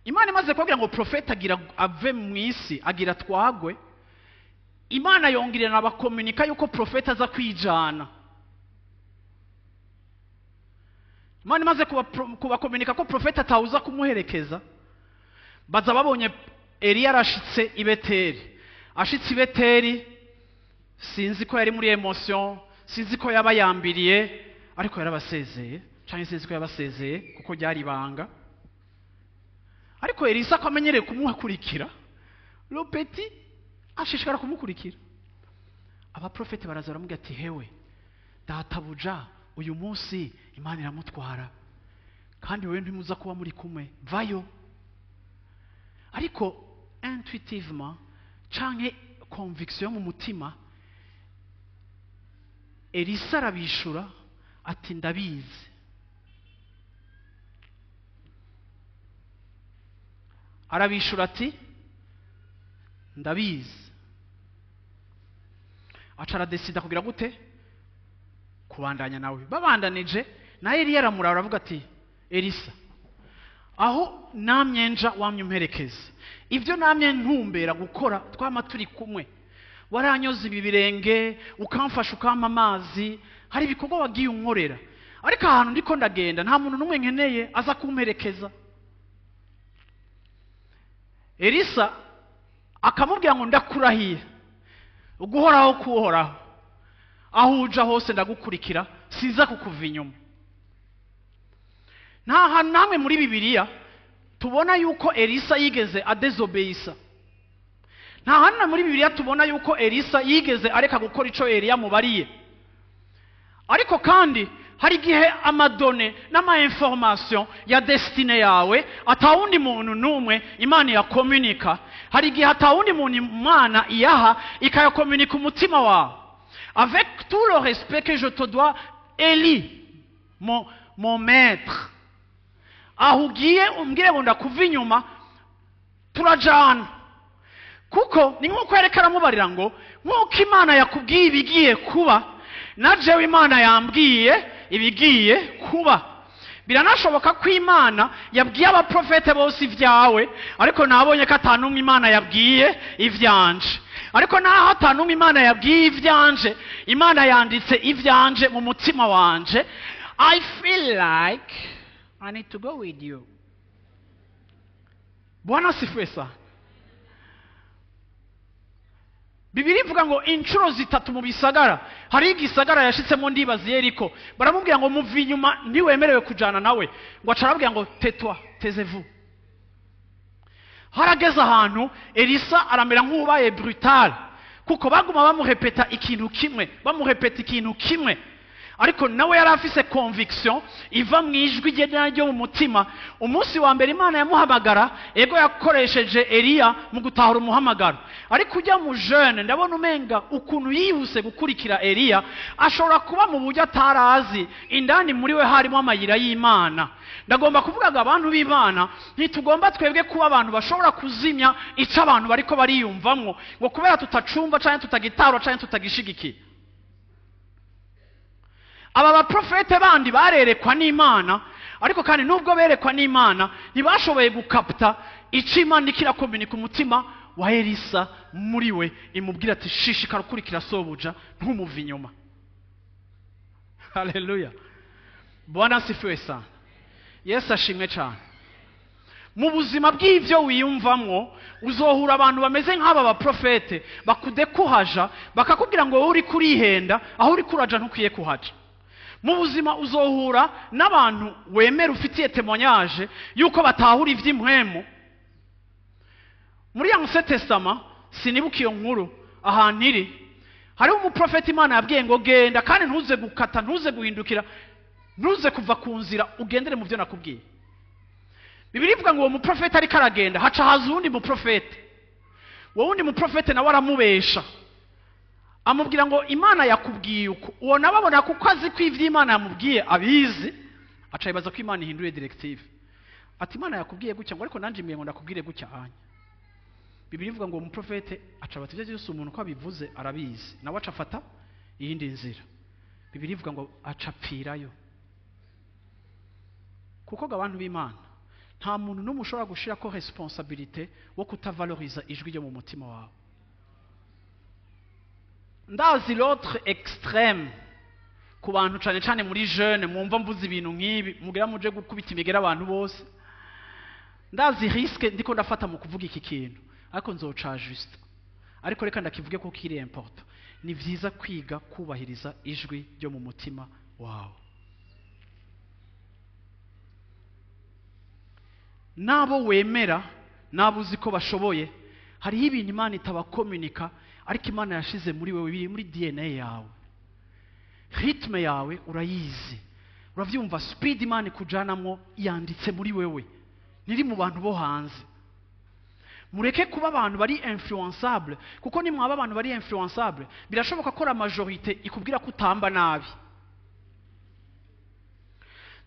Imana imaze kubabwira ngo profete agira ave mu isi, agira twagwe, Imana yongerera n'abakomunika yuko profete aza kwijana. Imana imaze kubakomunika ko profete atawuza kumuherekeza, baza babonye Eliya arashitse i Beteli. Ashitse i Beteli, sinzi ko yari muri emotion, sinzi ko yaba yambiriye, ariko yarabasezeye, canke sinzi ko yabasezeye kuko ryari ibanga. Ariko Elisa ko amenyereye kumukurikira, le petit ashishikara kumukurikira. Abaprofete baraza baramubwira ati hewe databuja, uyu munsi Imana iramutwara, kandi wewe ntimuza kuba muri kumwe, vayo. Ariko intuitivement canke conviction mu mutima, Elisa arabishura ati ndabizi. Arabishura ati ndabizi. Aca aradesida kugira gute? Kubandanya nawe. Babandanije na Eliya aramuraba aravuga ati Elisa, aho namye nja wamye umperekeza, ibyo namye ntumbera gukora twama turi kumwe, waranyoza ibi birenge, ukamfasha ukampa amazi, hari ibikorwa wagiye unkorera, ariko ahantu ndiko ndagenda nta muntu n'umwe nkeneye aza kumperekeza. Elisa akamubwira ngo ndakurahiye uguhoraho kuhoraho, aho uja hose ndagukurikira, siza kukuva inyuma. Nta hantu namwe muri Bibiliya tubona yuko Elisa yigeze adesobeyisa. Nta hantu muri Bibiliya tubona yuko Elisa yigeze areka gukora ico Eliya mubariye. Ariko kandi hari igihe amadone n'ama information ya destine yawe atawundi muntu n'umwe Imana yakomunika. Hari igihe atawundi muntu Imana iyaha ikayakomunika umutima wawe. Avec tout le respect que je te dois, Eli, mon maître, aho ugiye umbwire ngo ndakuva inyuma, turajana. Kuko ni nkuko yareka aramubarira ngo nkuko Imana yakubwiye ibigiye kuba, na jewe Imana yambwiye ibigiye kuba. Biranashoboka ko Imana yabwiye abaprofete bose ivyawe, ariko nabonye ko atanumwe Imana yabwiye ivyanje. Ariko naho atanumwe Imana yabwiye ivyanje, Imana yanditse ivyanje mu mutima wanje. I feel like I need to go with you. Bwana asifiwe sana. Bibiliya ivuga ngo inshuro zitatu mu bisagara, hari igisagara yashitsemo ndibaza Yeriko, baramubwira ngo muve inyuma ntiwemerewe kujana nawe, ngo aca arababwira ngo tetwa, taisez-vous. Harageze ahantu Elisa aramera nk'ubaye brutal, kuko baguma bamuhepeta ikintu kimwe, bamuhepeta ikintu kimwe. Ariko nawe yari afise conviction iva mu ijwi rye naryo mu mutima. Umunsi wa mbere Imana yamuhamagara, ego yakoresheje Eliya mu gutahura umuhamagaro, ariko ujya mu jeune ndabona umenga ukuntu yihuse gukurikira Eliya, ashobora kuba mu buryo atarazi indani muri we harimo amayira y'Imana. Ndagomba kuvuga ngo abantu b'Imana ntitugomba twebwe kuba abantu bashobora kuzimya ico abantu bariko bariyumvamwo ngo kubera tutacumva canke tutagitahura canke tutagishigikiye. Aba baprofete bandi barerekwa n'Imana, ariko kandi nubwo berekwa n'Imana ntibashoboye gukapta ico Imana ikirakominika umutima wa Elisa muri we, imubwira ati shishikara ukurikira sobuja ntumuve inyuma. Haleluya, Bwana asifiwe sana. Yesu ashimwe cyane. Mu buzima bw'ivyo wiyumvamwo uzohura abantu bameze nk'aba baprofete bakudekuhaja, bakakubwira ngo wowe uri kurihenda, aho uri kuraja ntukwiye kuhaja. Mu buzima uzohura n'abantu wemera ufitiye témoignage yuko batahura ivy'impwemu. Muri Ancien Testament, sinibuka iyo nkuru ahantu iri, hariho umuprofeti Imana yabwiye ngo genda kandi ntuze gukata, ntuze guhindukira, ntuze kuva ku nzira, ugendere mu byo nakubwiye. Bibiliya ivuga ngo uwo muprofeti ariko aragenda, haca haza uwundi muprofeti. Uwo wundi muprofeti nawe aramubesha, amubwira ngo Imana yakubwiye uko. Uwo nawe abona kuko azi ko ivyo Imana yamubwiye abizi, aca yibaza ko Imana ihinduye directive. Ati Imana yakubwiye gutya, ngo ariko nanje imiye ngo ndakubwire gutya anya. Bibiliya ivuga ngo uwo muprofete aca bati ibyo byose umuntu uko abivuze arabizi, nawe aca afata iyindi nzira. Bibiliya ivuga ngo aca apfirayo. Kuko abantu b'Imana nta muntu n'umwe ushobora gushira ko responsabilité wo kutavaloriza ijwi ryo mu mutima wawe. Ndazi l'autre extrême ku bantu cane cane muri jeune mwumva mvuze ibintu nk'ibi mugira muje gukubita imigera abantu bose. Ndazi risque ndiko ndafata mu kuvuga iki kintu, ariko nzoca juste, ariko reka ndakivuge ko kiri important. Ni vyiza kwiga kubahiriza ijwi ryo mu mutima wawe. Nabo wemera, nabo uzi ko bashoboye, hariho ibintu Imana itabakomunika, ariko Imana yashize muri wewe, biri muri DNA yawe. Rythme yawe urayizi, uravyumva, speed Imana ikujanamwo yanditse muri wewe, niri mu bantu bo hanze. Mureke kuba abantu bari influençable, kuko nimwaba abantu bari influençable birashoboka ko la majorité ikubwira ko utamba nabi.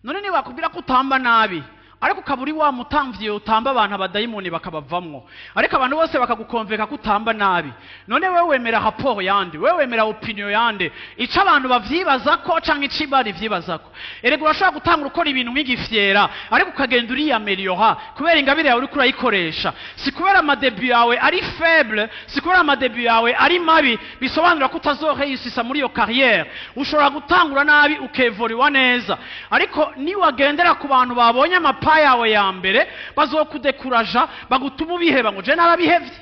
None niba bakubwira ko utamba nabi, ariko ukaba uri wa mutamvyi utamba abantu abadayimoni bakabavamwo, ariko abantu bose bakagukonveka ko utamba nabi, none wewe wemera rapport yande, wewe wemera opinion yande, ico abantu bavyibaza ko canke ico Imana ivyibaza ko? Erega urashobora gutangura ukora ibintu nk'igifyera, ariko ukagenda uriyameliora kubera ingabire yawe uriko urayikoresha. Si kubera amadebu yawe ari faible, si kubera amadebu yawe ari mabi bisobanura ko utazoreusisa muri iyo carrière. Ushobora gutangura nabi ukevoriwa neza, ariko niwagendera ku bantu babonye amapa yawe ya mbere bazokudekuraja, bagutuma ubiheba ngo je narabihevye.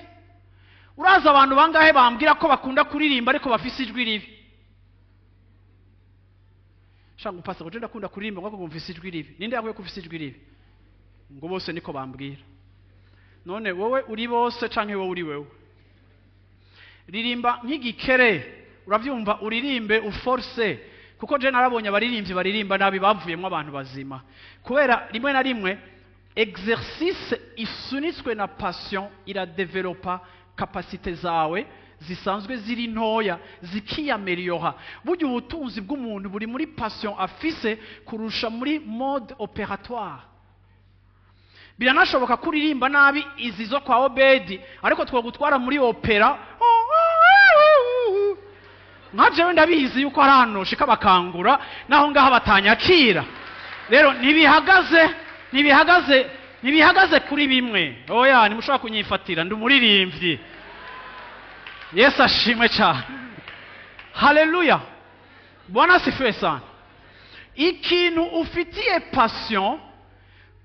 Uraza abantu bangahe bambwira ko bakunda kuririmba ariko bafise ijwi ribi? Shanga upasa ngo je ndakunda kuririmba ngo mfise ijwi ribi. Ninde yakuye ko ufise ijwi ribi? Ngo bose niko bambwira. None wowe uri bose canke wowe uri wewe? Ririmba nk'igikere, uravyumva, uririmbe uforce. Kuko je narabonye abaririmbyi baririmba nabi bavuyemo abantu bazima. Kubera rimwe na rimwe exercice isunitswe na passion iradevelopa capacité zawe zisanzwe ziri ntoya zikiyameliora. Burya ubutunzi bw'umuntu buri muri passion afise kurusha muri mode opératoire. Biranashoboka kuririmba nabi izi zo kwa Obedi, ariko twogutwara muri opera. Nka jewe ndabizi yuko ari ahantu shika bakangura, naho ngaha batanyakira. Rero ntibihagaze kuri bimwe. Oya, ntimushobora kunyifatira, ndi umuririmbyi. Yesu ashimwe cyane. Haleluya, Bwana asifiwe sana. Ikintu ufitiye passion,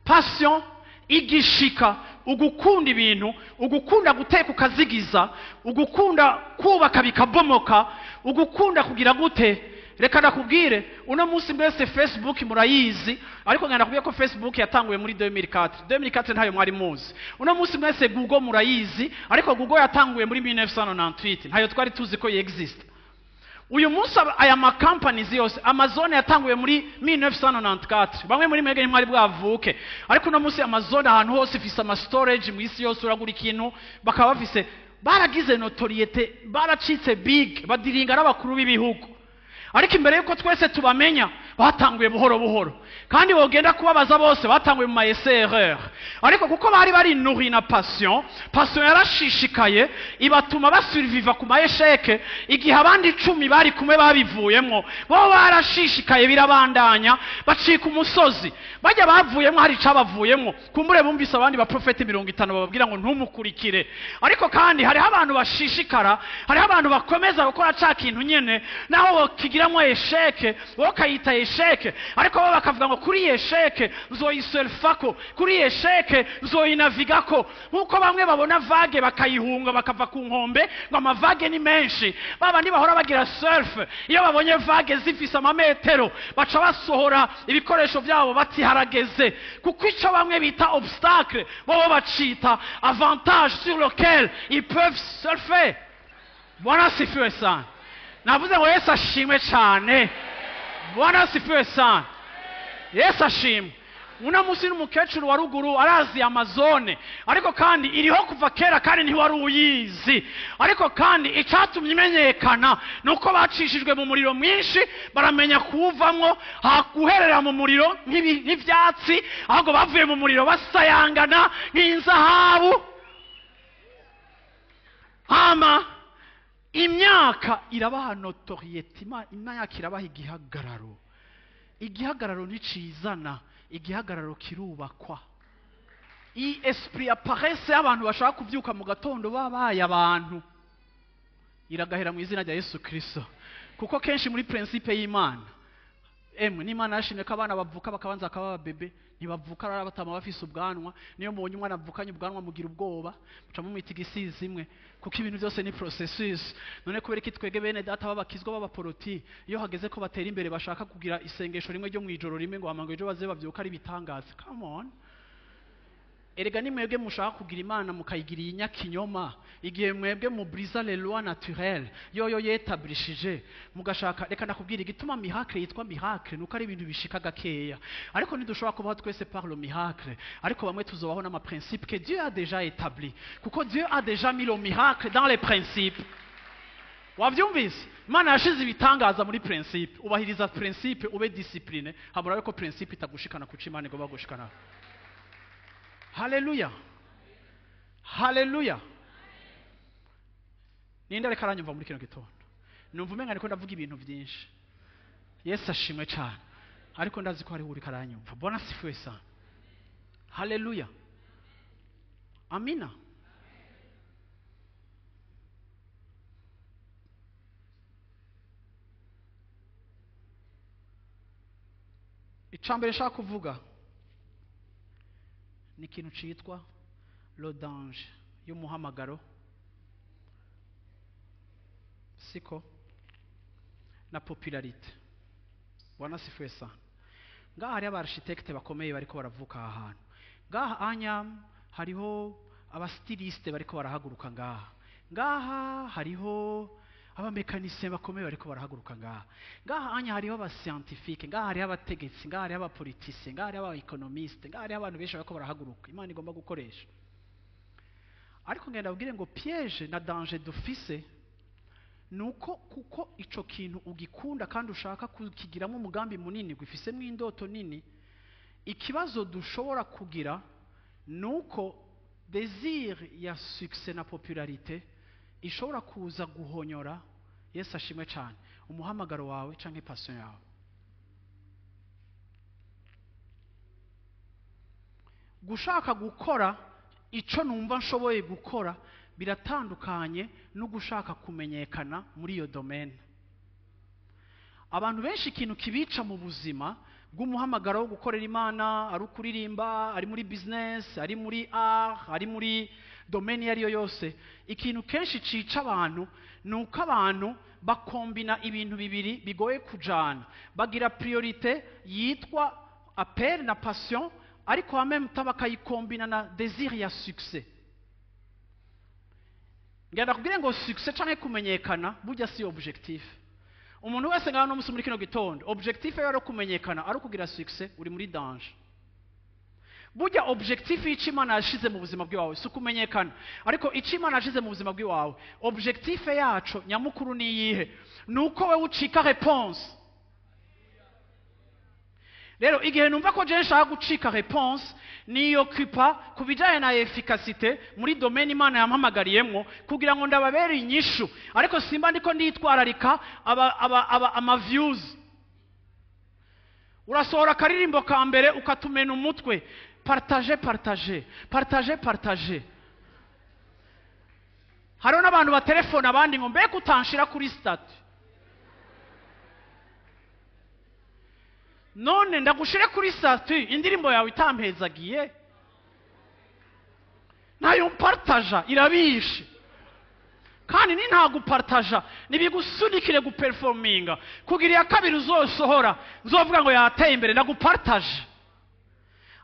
passion igishika, ugukunda ibintu, ugukunda guteka ukazigiza, ugukunda kubaka bikabomoka, ugukunda kugira gute. Reka ndakubwire, uno munsi mbese Facebook murayizi, ariko ngenda kubwiye ko Facebook yatanguye muri 2004. 2004 ntayo mwari muzi. Uno munsi mwese Google murayizi, ariko Google yatanguye muri 1998, ntayo twari tuzi ko existe. Uyu munsi aya makampanizi yose, Amazon yatanguye muri 1994, bamwe muri mwebwe ntimwari bwavuke, ariko uno munsi Amazon ahantu hose ifise ama storage mu isi yose, uragura ikintu bakaba bafise, baragize notoriété, baracitse big, badiringa n'abakuru b'ibihugu. Ariko imbere yuko twese tubamenya, batanguye buhoro buhoro, kandi wogenda kubabaza bose batanguye mu ma essais-erreurs. Ariko kuko bari bari nourri na passion, passion yarashishikaye ibatuma basurviva ku ma échecs. Igihe abandi 10 bari kumwe babivuyemwo, bo barashishikaye, birabandanya, bacika umusozi. Bajya bavuyemwo hari icabavuyemwo, kumbure bumvise abandi baprofeti 50 bababwira ngo ntumukurikire. Ariko kandi hariho abantu bashishikara, hariho abantu bakomeza gukora ca kintu nyene naho kigiramwo échec, wowe ukayita échec, ariko bo bakavuga ngo kuri iyi échec nzoyisurfako, kuri iyi échec nzoyinavigako. Nk'uko bamwe babona vague bakayihunga, bakava ku nkombe ngo ama vagues ni menshi, babandi bahora bagira surf, iyo babonye vague zifise amametero baca basohora ibikoresho byabo bati harageze, kuko ico bamwe bita obstacle bo bacita avantage sur lequel ils peuvent surfer. Bwana asifiwe sana. Navuze ngo Yesu ashimwe cyane. Bwana asifiwe sana. Yesu ashimwe. Uno munsi n'umukecuru wa ruguru arazi Amazone, ariko kandi iriho kuva kera kandi ntiwari uyizi. Ariko kandi icyatumye imenyekana ni uko bacishijwe mu muriro mwinshi, baramenya kuwuvamwo, haguherera mu muriro nk'ivyatsi, ahubwo bavuye mu muriro basayangana nk'inzahabu. Hama imyaka irabaha notoriété, imyaka irabaha igihagararo. Igihagararo nticizana, igihagararo kirubakwa. Iyi esprit ya paresse y'abantu bashaka kubyuka mu gatondo babaye abantu iragahera mu izina rya Yesu Kristo, kuko kenshi muri principe y'Imana, emwe n'Imana yashimye ko abana bavuka bakabanza bakaba bébé, ntibavuka ari batama bafise ubwanwa. Niyo mubonye umwana avukanye ubwanwa mugira ubwoba, muca mumwita igisizi imwe, kuko ibintu byose ni processus. None kubera iki twege bene data b'abakizwa b'abaporoti, iyo hageze ko batera imbere, bashaka kugira isengesho rimwe ryo mu ijoro rimwe, ngo hama ngo ejo baze bavyuka ari ibitangaza? Come on! Erega ni mwebwe mushaka kugira Imana mukayigira inyakinyoma. Igihe mwebwe mubriza les lois naturelles yoyo yetablishije, mugashaka, reka nakubwira igituma miracle yitwa miracle, nuko ari ibintu bishika gakeya. Ariko ntidushobora kubaho twese par le miracle, ariko bamwe tuzobaho n'ama principe que Dieu a déjà établi, kuko Dieu a déjà mis le miracle dans les principes. Wavyumvise? Imana yashize ibitangaza muri principe. Ubahiriza principe, ube discipliné, habura ko principe itagushikana kuca Imana igomba gushikana. Haleluya, haleluya! Ninde ariko aranyumva muri kino gitondo? Numva umenga niko ndavuga ibintu byinshi. Yesu ashimwe cyane. Ariko ndazi ko hariho uriko aranyumva. Bwana asifiwe sana. Haleluya, amina. Icambere nshaka kuvuga ni ikintu citwa le danger y'umuhamagaro, siko, na popularité. Bwana asifiwe sana. Ngaha hariho aba architecte bakomeye bariko baravuka aha hantu. Ngaha anya hariho aba styliste bariko barahaguruka ngaha. Ngaha hariho aba mécaniciens bakomeye bariko barahaguruka ngaha. Ngaha anya hariho aba scientifique, ngaha hariho abategetsi, ngaha hariho aba politiciens, ngaha hariho aba économistes, ngaha hariho abantu benshi bariko barahaguruka Imana igomba gukoresha. Ariko ngenda abwire ngo piège na danger dufise nuko kuko ico kintu ugikunda kandi ushaka kukigiramo umugambi munini, gwifisemo indoto nini, ikibazo dushobora kugira nuko désir ya succès na popularité ishobora kuza guhonyora, Yesu ashimwe cyane, umuhamagaro wawe canke passion yawe. Gushaka gukora ico numva nshoboye gukora biratandukanye no gushaka kumenyekana muri iyo domaine. Abantu benshi ikintu kibica mu buzima bw'umuhamagaro wo gukorera Imana, ari ukuririmba, ari muri business, ari muri art, ari muri domaine iyo ari yo yose, ikintu kenshi cica abantu ni uko abantu bakombina ibintu bibiri bigoye kujana. Bagira priorité yitwa appel na passion, ariko en même temps bakayikombina na désir ya succès. Ngenda kubwire ngo succès canke kumenyekana burya si objectif. Umuntu wese ngaho no musi muri kino gitondo, objectif yawe ari kumenyekana, ari kugira succès, uri muri danger. Burya objectif y'icyo Imana yashize mu buzima bw'iwawe si ukumenyekana, ariko icyo Imana yashize mu buzima bw'iwawe, objectif yacu nyamukuru ni iyihe? Ni uko wowe ucika réponse. Rero igihe numva ko je nshaka gucika réponse, niyokupa ku bijyanye na efficacité muri domaine Imana yampamagariyemwo kugira ngo ndababere inyishu, ariko simba ndiko nditwararika aba ama views. Urasohora akaririmbo ka mbere ukatumena umutwe, partage, partage, partage, partage. Hariho n'abantu batelefona abandi ngo mbega utanshira kuri statut. None ndagushire kuri statut indirimbo yawe itampezagiye, nayo mpartaja irabishe, kandi ni nta gupartaja nibigusunikire guperforminga kugira iya kabiri uzosohora nzovuga ngo yateye imbere, ndagupartaje.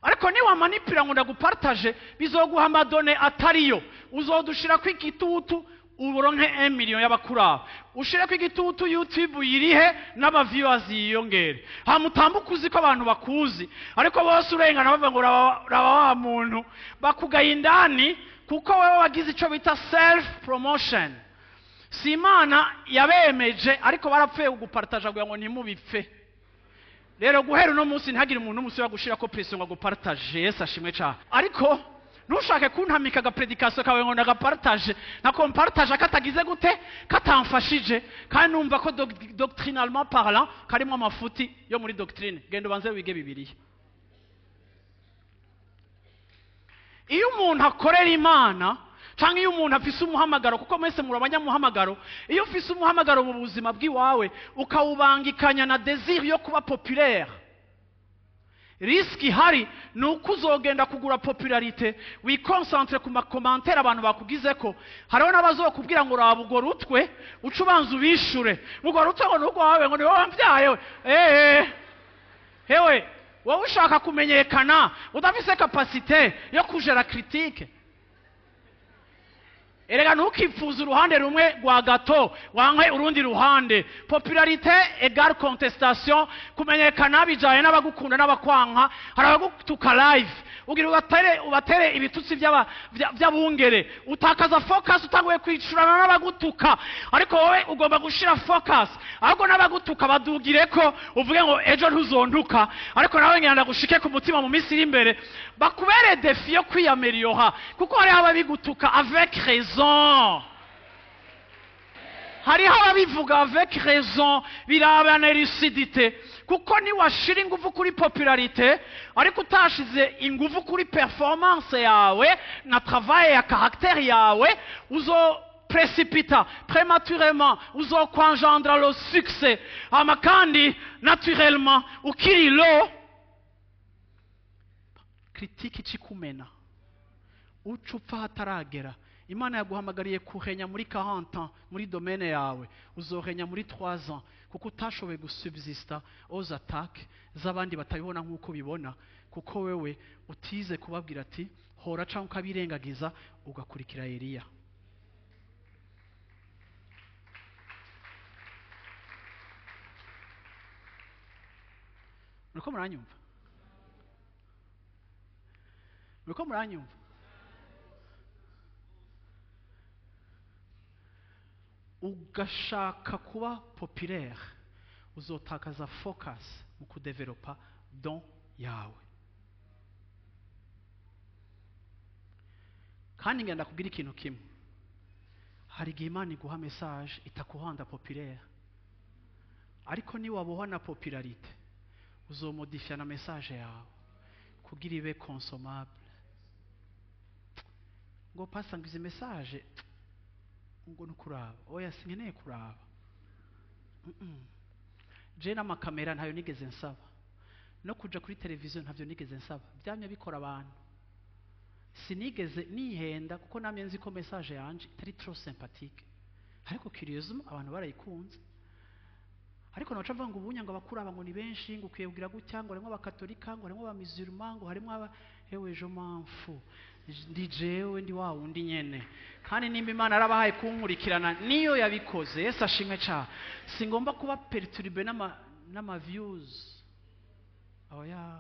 Ariko niwamanipira ngo ndagupartaje, bizoguha ama données atariyo, uzodushira ko igitutu uburonke 1 million y'abakuraba, ushire ko igitutu YouTube yirihe n'aba viewers yiyongere, hamutambuka uzi ko abantu bakuzi, ariko bose urengana bavuga ngo raba wa muntu, bakugaye indani kuko wewe wagize ico bita self promotion. Si Imana yabemeje, ariko barapfuye kugupartaja kugira ngo ntimubipfe. Rero guhera uno munsi ntihagire umuntu n'umunsi wa gushira ko pression ngo agupartage. Yesu ashimwe cyane. Ariko ntushake kuntamika agaprédication kawe ngo ndagapartage, nako mpartage katagize gute, katamfashije, kandi numva ko doctrinalement parlant karimo amafuti yo muri doctrine. Genda ubanze wige Bibiliya. Iyo umuntu akorera Imana canke iyo umuntu afise umuhamagaro, kuko mwese muri abanyamuhamagaro, iyo ufise umuhamagaro mu buzima bw'iwawe ukawubangikanya na désir yo kuba populaire, risque ihari ni uko uzogenda kugura popularité, wiconcentre ku ma commentaires abantu bakugizeko. Hariho n'abazokubwira ngo raba urwo rutwe, uce ubanza ubishure urwo rutwe ngo ni urwawe, ngo ni wowe wambyaye we. Hewe wowe ushaka kumenyekana udafise capacité yo kujera critique. Erega ntukipfuze uruhande rumwe rwa gato wanke urundi ruhande. Popularité égale contestation. Kumenyekana bijanye n'abagukunda n'abakwanka. Hari abagutuka live, ugira ubatere ibitutsi by'abungere, utakaza focus, utanguye kwicurana n'abagutuka. Ariko wowe ugomba gushira focus ahubwo n'abagutuka badugireko, uvuge ngo ejo ntuzontuka, ariko nawe ngenda gushike ku mutima mu minsi iri imbere, bakubere défi yo kwiyameliora, kuko hariho ababigutuka avec raison, hariho ababivuga avec raison, birabana lucidité. Kuko niwashira ingufu kuri popularité ariko utashize ingufu kuri performance yawe na travail ya caractère yawe, uzo précipita prématurément, uzokwangendra le succès, hama kandi naturellement ukiri lo critique ikikumena, uca upfa hataragera. Imana yaguhamagariye kuhenya muri 40 ans muri domaine yawe, uzohenya muri 3 ans kuko utashoboye gusubsista aux attaques z'abandi batabibona nk'uko bibona, kuko wewe utize kubabwira ati hora, cyangwa ukabirengagiza ugakurikira Eliya. Muriko muranyumva? Muriko muranyumva? Ugashaka kuba populaire, uzotakaza focus mu kudevelopa don yawe. Kandi ngenda kubwira ikintu kimwe: hari igihe Imana iguha message itakuhanda populaire, ariko niwaboha na popularité, uzomodifya na message yawe kugira ibe consommable. Ngo pasa ngo izi message ngo nukuraba, oya, sinkeneye kuraba. Je n'amakamera ntayo nigeze nsaba, no kuja kuri televiziyo ntavyo nigeze nsaba, byamye bikora abantu. Sinigeze nihenda kuko namye nzi ko message yanje itari trop sympathique, ariko curieusement abantu barayikunze. Ariko naca mvuga ngo ubunya ngo abakuraba ngo ni benshi, ngo ukwiye kugira gutya, ngo harimo abakatolika, ngo harimo abamusulman, ngo harimo aba, hewe, je m'en fous. Ndi jewe, ndi wa wundi nyene. Kandi nimba Imana yarabahaye kunkurikirana niyo yabikoze. Yesu ashimwe cyane. Singomba kuba perturbé n'ama views. Oya,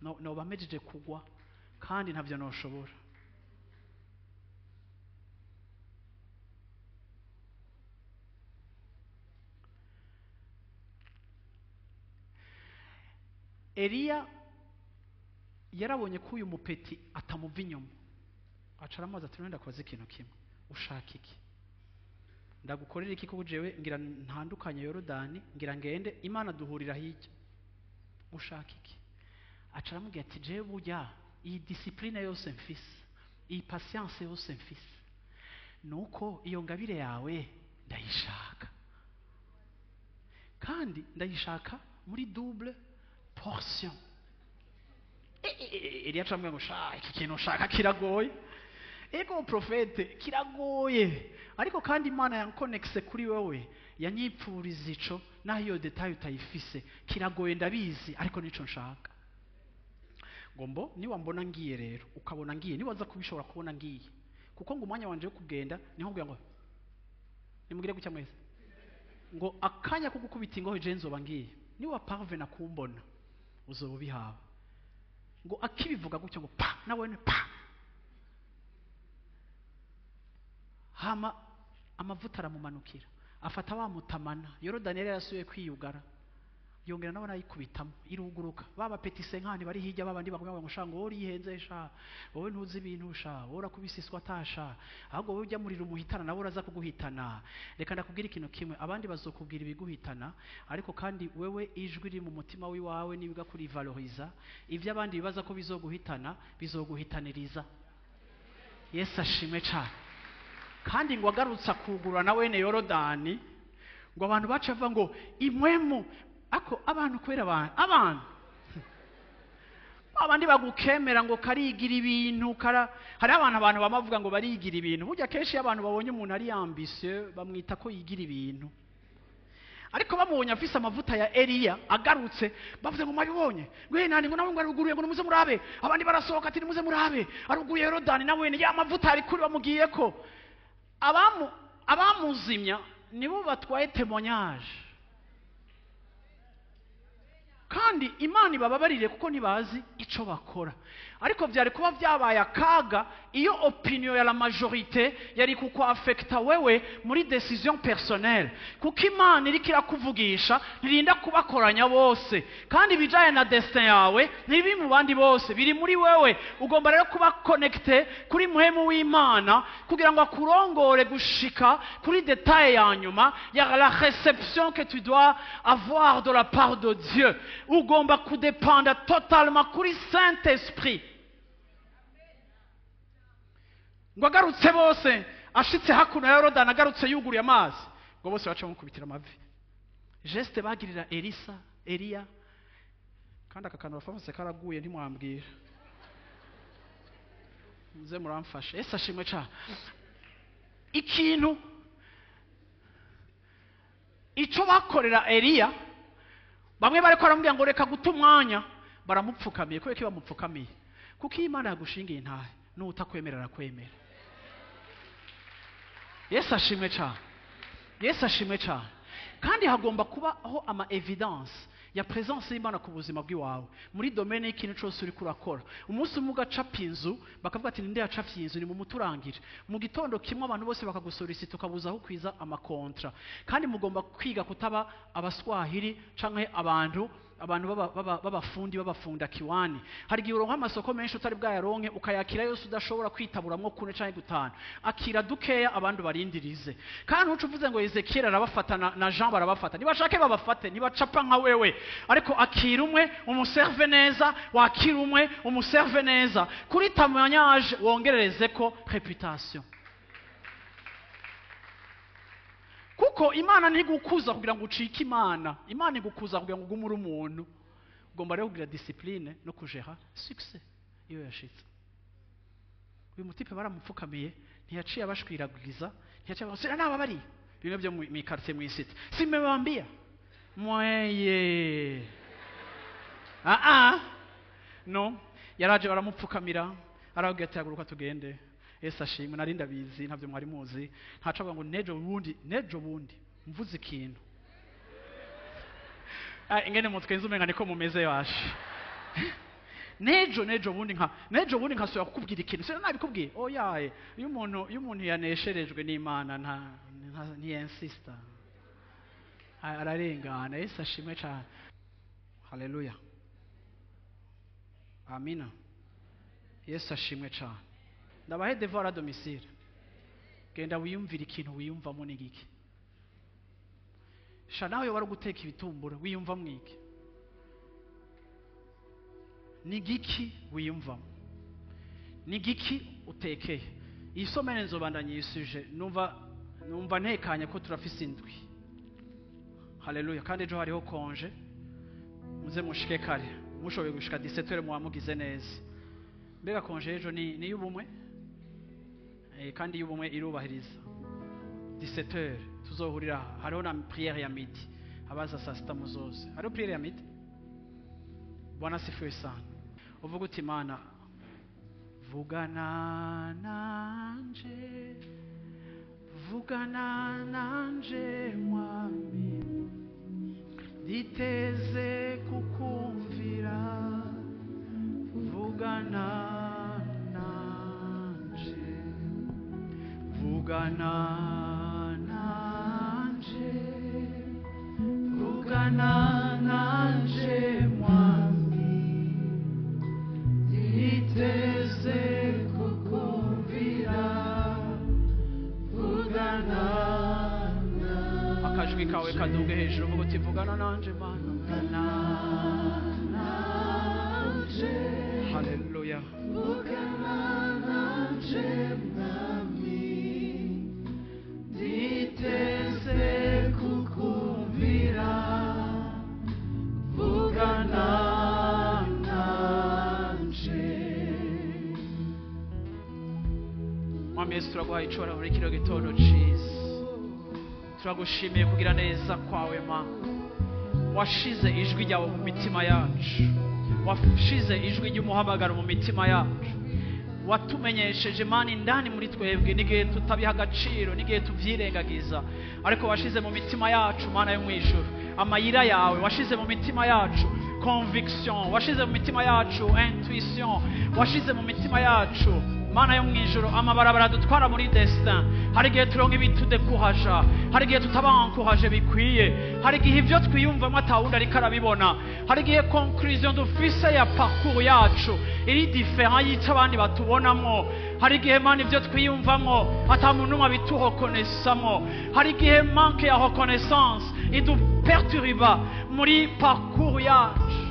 no noba mejije kugwa kandi ntavyo noshobora. Eliya yarabonye ko uyu mupeti atamuva inyuma, aca aramubaza ati: "None ndakubaza ikintu kimwe, ushaka iki? Ndagukorera iki? Kuko jewe ngira ntandukanye Yorodani, ngira ngende, Imana duhurira hirya, ushaka iki?" Aca aramubwira ati: "Jewe burya iyi discipline yose mfise, iyi patience yose mfise, nuko iyo ngabire yawe ndayishaka, kandi ndayishaka muri double portion." Eliya aca aramubwira ngo: "Sha, iki kintu ushaka kiragoye. Ego prophète, kiragoye, ariko kandi Imana yankonekise kuri wewe, yanyipfuriza ico, naho iyo détail utayifise. Kiragoye ndabizi, ariko nico nshaka." Ngo mbo niwambona ngiye rero, ukabona ngiye, niwaza kubishobora kubona ngiye, kuko ngo umwanya wanje wo kugenda niho kugira ngo nimugire gutya mwese, ngo akanya ko gukubita ingohe je nzoba ngiye, niwa parvena kumbona uzoba ubihawe. Ngo akibivuga gutyo, ngo pa, nawe pa, hama amavuta aramumanukira, afata wa mutamana. Yorodani yari yarasubiye kwiyugara, yongera nawe arayikubitamo, iruguruka. Baba petits cinquante bari hirya, babandi bagumya ngo: "Sha, ngo wowe urihenze sha, wowe ntuzi ibintu sha, wowe urakubisiswa atasha, ahubwo wowe ujya murira umuhitana, nawe uraza kuguhitana." Reka ndakubwira ikintu kimwe: abandi bazokubwira ibiguhitana, ariko kandi wewe ijwi riri mu mutima wiwawe nibiga kurivaloriza, ibyo abandi bibaza ko bizoguhitana bizoguhitaniriza. Yesu ashimwe cyane. Kandi ngo agarutse akugurura na wene Yorodani, ngo abantu baca bavuga ngo imwemu ako abantu, kubera abantu abandi bagukemera ngo karigira ibintu kara. Hari abantu bamavuga ngo barigira ibintu. Burya kenshi iyo abantu babonye umuntu ari ambitieux, bamwita ko yigira ibintu, ariko bamubonye afise amavuta ya Eliya agarutse, bavuze ngo: "Mwabibonye?" Ngo: "He nani?" Ngo: "Nawe ngo aruguruye." Ngo: "Nimuze murabe." Abandi barasohoka ati: "Nimuze murabe, aruguruye Yorodani nawe ya mavuta ari kuri." Bamugiye ko abamu abamuzimya nibo batwaye témoignage. Kandi Imana ibababarire kuko ntibazi ico bakora, ariko byari kuba byabaye akaga iyo opinion ya la majorité yari kukuafekta wewe muri décision personnelle, kuko Imana iriko irakuvugisha ntirinda kubakoranya bose, kandi ibijanye na destin yawe ntibiri mu bandi bose, biri muri wewe. Ugomba rero kuba connecté kuri muhemu w'Imana kugira ngo akurongore gushika kuri détail ya nyuma ya la réception que tu dois avoir de la part de Dieu. Ugomba kudepanda totalement kuri Saint Esprit. Ngo agarutse bose, ashitse hakuno ya Yorodani, agarutse yuguruye amazi, ngo bose baca bamukubitira amavi, geste bagirira Elisa, Eliya. Kandi aka kantu bafafase karaguye, ntimwambwira, muze muramfasha. Ese ashimwe cyane. Ikintu ico bakorera Eliya, bamwe bariko baramubwira ngo reka guta umwanya, baramupfukamiye. Kubera ko bamupfukamiye, kuko iyo Imana yagushingiye intahe, n'utakwemera arakwemera. Yesu ashimwe cyane. Yesu ashimwe cyane. Kandi hagomba kubaho ama évidence ya présence y'Imana ku buzima bw'iwawe muri domaine y'ikintu cyose uri kurakora. Umunsi umwe ugacapa inzu, bakavuga ati: "Ninde yacapye inzu? Ni mu muturangire." Mu gitondo kimwe abantu bose bakagusolicita, ukabuza aho ukwiza ama contrats. Kandi mugomba kwiga kutaba abaswahili canke abantu b'abafundi b'abafunda kiwani. Hari igihe uronka amasoko menshi utari bwayaronke, ukayakira yose, udashobora kwitaburamwo kune canke gutanu. Akira dukeya, abandi barindirize. Kandi ntuce uvuze ngo Ezekiel arabafata na Jean barabafata. Nibashake babafate, nibacapa nka wewe, ariko akira umwe umuserve neza, wakira umwe umuserve neza, kuri témoignage wongerereze ko réputation, kuko Imana ntigukuza kugira ngo ucike Imana, Imana igukuza kugira ngo ugume uri umuntu. Ugomba rero kugira discipline no kujera succès iyo yashitse. Uyu mutipe baramupfukamiye, ntiyaciye abashwiragiza, ntiyaciye abasira n'ababari bimwe byo mu quartier, mu isite simebambia mweye. Ah ah, no, yaraje baramupfukamira. Arababwira ati haguruka tugende. Yesu ashimwe, nari ndabizi ntabyo mwari muzi. Ntaca avuga ngo nejo bundi mvuze ikintu. Ingene mutwenze umenga niko mumeze bashe. Nejo bundi nka nejo bundi nkasubira kukubwira ikintu. Sina nabikubwiye. Oyaye, iyo umuntu yanesherejwe n'Imana nta ntiyinsista. Ararengana. Yesu ashimwe cyane. Haleluya. Amina. Yesu ashimwe cyane. Ndabahe devoir à domicile. Genda wiyumvira ikintu wiyumvamo ni giki. Sha nawe wari guteka ibitumbura wiyumva mwiki. Ni giki wiyumvamo? Ni giki utekeye? Iyi somene nzobandanye yisuje numva ntekanye ko turafise indwi. Haleluya. Kandi ejo hariho konje. Muze mushike kare. Mushoboye gushika 17h muwamugize neza. Mbega konje ejo ni y'ubumwe? Kandi y'ubumwe irubahiriza. 17h tuzohurira hariho na prière ya midi. Abaza saa sita muzoze. Hariho prière ya midi. Bwana sifiwe sana. Uvuga uti Mana vugana nanje, vugana nanje mwami, diteze kukumvira, vugana nanje, vugana nanje, vugana nanje mwami, diteze kukumvira, vugana nanje. Akajwi kawe kaduge hejuru uvuga uti vugana nanje Mana, vugana nanje. Haleluya. Vugana nanje mwami, diteze kukumvira, vugana nanje. Mwami Yesu, turaguhaye icubahiro muri kino gitondo ciza. Turagushimiye kugira neza kwawe Mana. Washize ijwi ryawe mu mitima yacu. Washize ijwi ry'umuhamagaro mu mitima yacu. Watumenyesheje Mana indani muri twebwe n'igihe tutabiha agaciro, n'igihe tuvyirengagiza, ariko washize mu mitima yacu Mana yo mw'ijuru amayira yawe. Washize mu mitima yacu conviction, washize mu mitima yacu intuition, washize mu mitima yacu Mana yo mw'ijuru amabarabara dutwara muri destin. Hari igihe turonka ibitudekuhaja, hari igihe tutabankuhaje bikwiye, hari igihe ivyo twiyumvamo atawundi ariko arabibona, hari igihe conclusion dufise ya parcours yacu iri différent y'ico abandi batubonamwo, hari igihe Mana ivyo twiyumvamwo ata muntu n'umwe abiturekonesamwo, hari igihe manque ya reconnaissance iduperturba muri parcours yacu.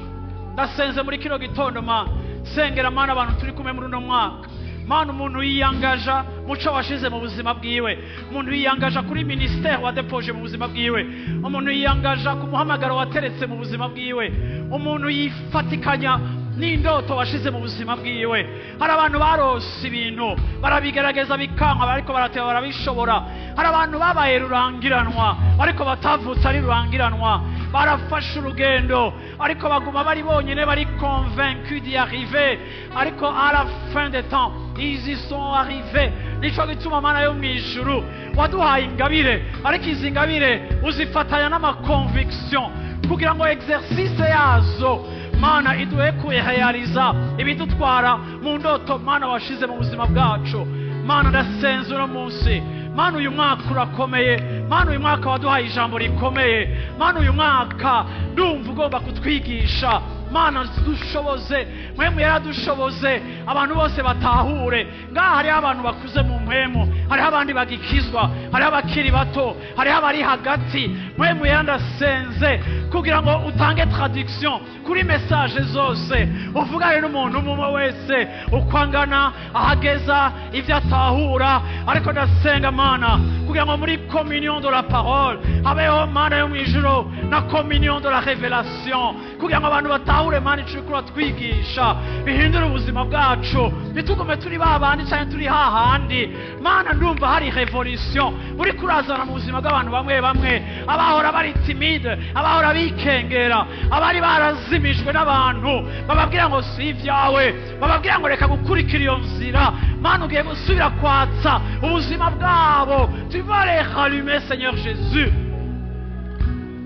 Ndasenze muri kino gitondo Mana, sengera Mana abantu turi kumwe muri uno mwaka. Mana umuntu yiyangaja muco washize mu buzima bwiwe, umuntu yiyangaja kuri ministère wadepoje mu buzima bwiwe, umuntu yiyangaja ku muhamagaro wateretse mu buzima bwiwe, umuntu yifatikanya n'indoto washize mu buzima bwiwe. Hari abantu barose ibintu barabigerageza bikanka, ariko barateba barabishobora. Hari abantu babaye rurangiranwa ariko batavutse ari rurangiranwa, barafashe urugendo ariko baguma bari bonyine, bari convaincus d'y arriver, ariko à la fin des temps ils y sont arrivés. Nico gituma Mana yo mw'ijuru waduhaye ingabire, ariko izi ngabire uzifatanya n'amaconviction kugira ngo exercice yazo Mana iduhe kurealiza ibidutwara mu ndoto Mana washize mu buzima bwacu. Mana ndasenze uno munsi, Mana uyu mwaka urakomeye, Mana uyu mwaka waduhaye ijambo rikomeye, Mana uyu mwaka ndumva ugomba kutwigisha. Mana dushoboze, mwemu yaradushoboze, abantu bose batahure. Ngaha hariho abantu bakuze mu mpwemu, hariho abandi bagikizwa, hariho abakiri bato, hariho abari hagati. Mwemu yarandasenze kugira ngo utange traduction kuri message zose, uvugane n'umuntu umwe wese uko angana, ahageza, ivyo atahura. Ariko ndasenga Mana kugira ngo muri communion de la parole habeho Mana yo mw'ijuru na communion de la révélation, kugira ngo abantu batahure Mana ico uriko uratwigisha, bihindure ubuzima bwacu, ntitugume turi babandi canke turi hahandi. Mana, ndumva hari révolution uriko urazana mu buzima bw'abantu bamwe bamwe, abahora bari timide, abahora bikengera, abari barazimijwe n'abantu bababwira ngo si ibyawe, bababwira ngo reka gukurikira iyo nzira. Mana, ugiye gusubira kwatsa ubuzima bwabo. Tu vas les rallumer, Seigneur Jésus,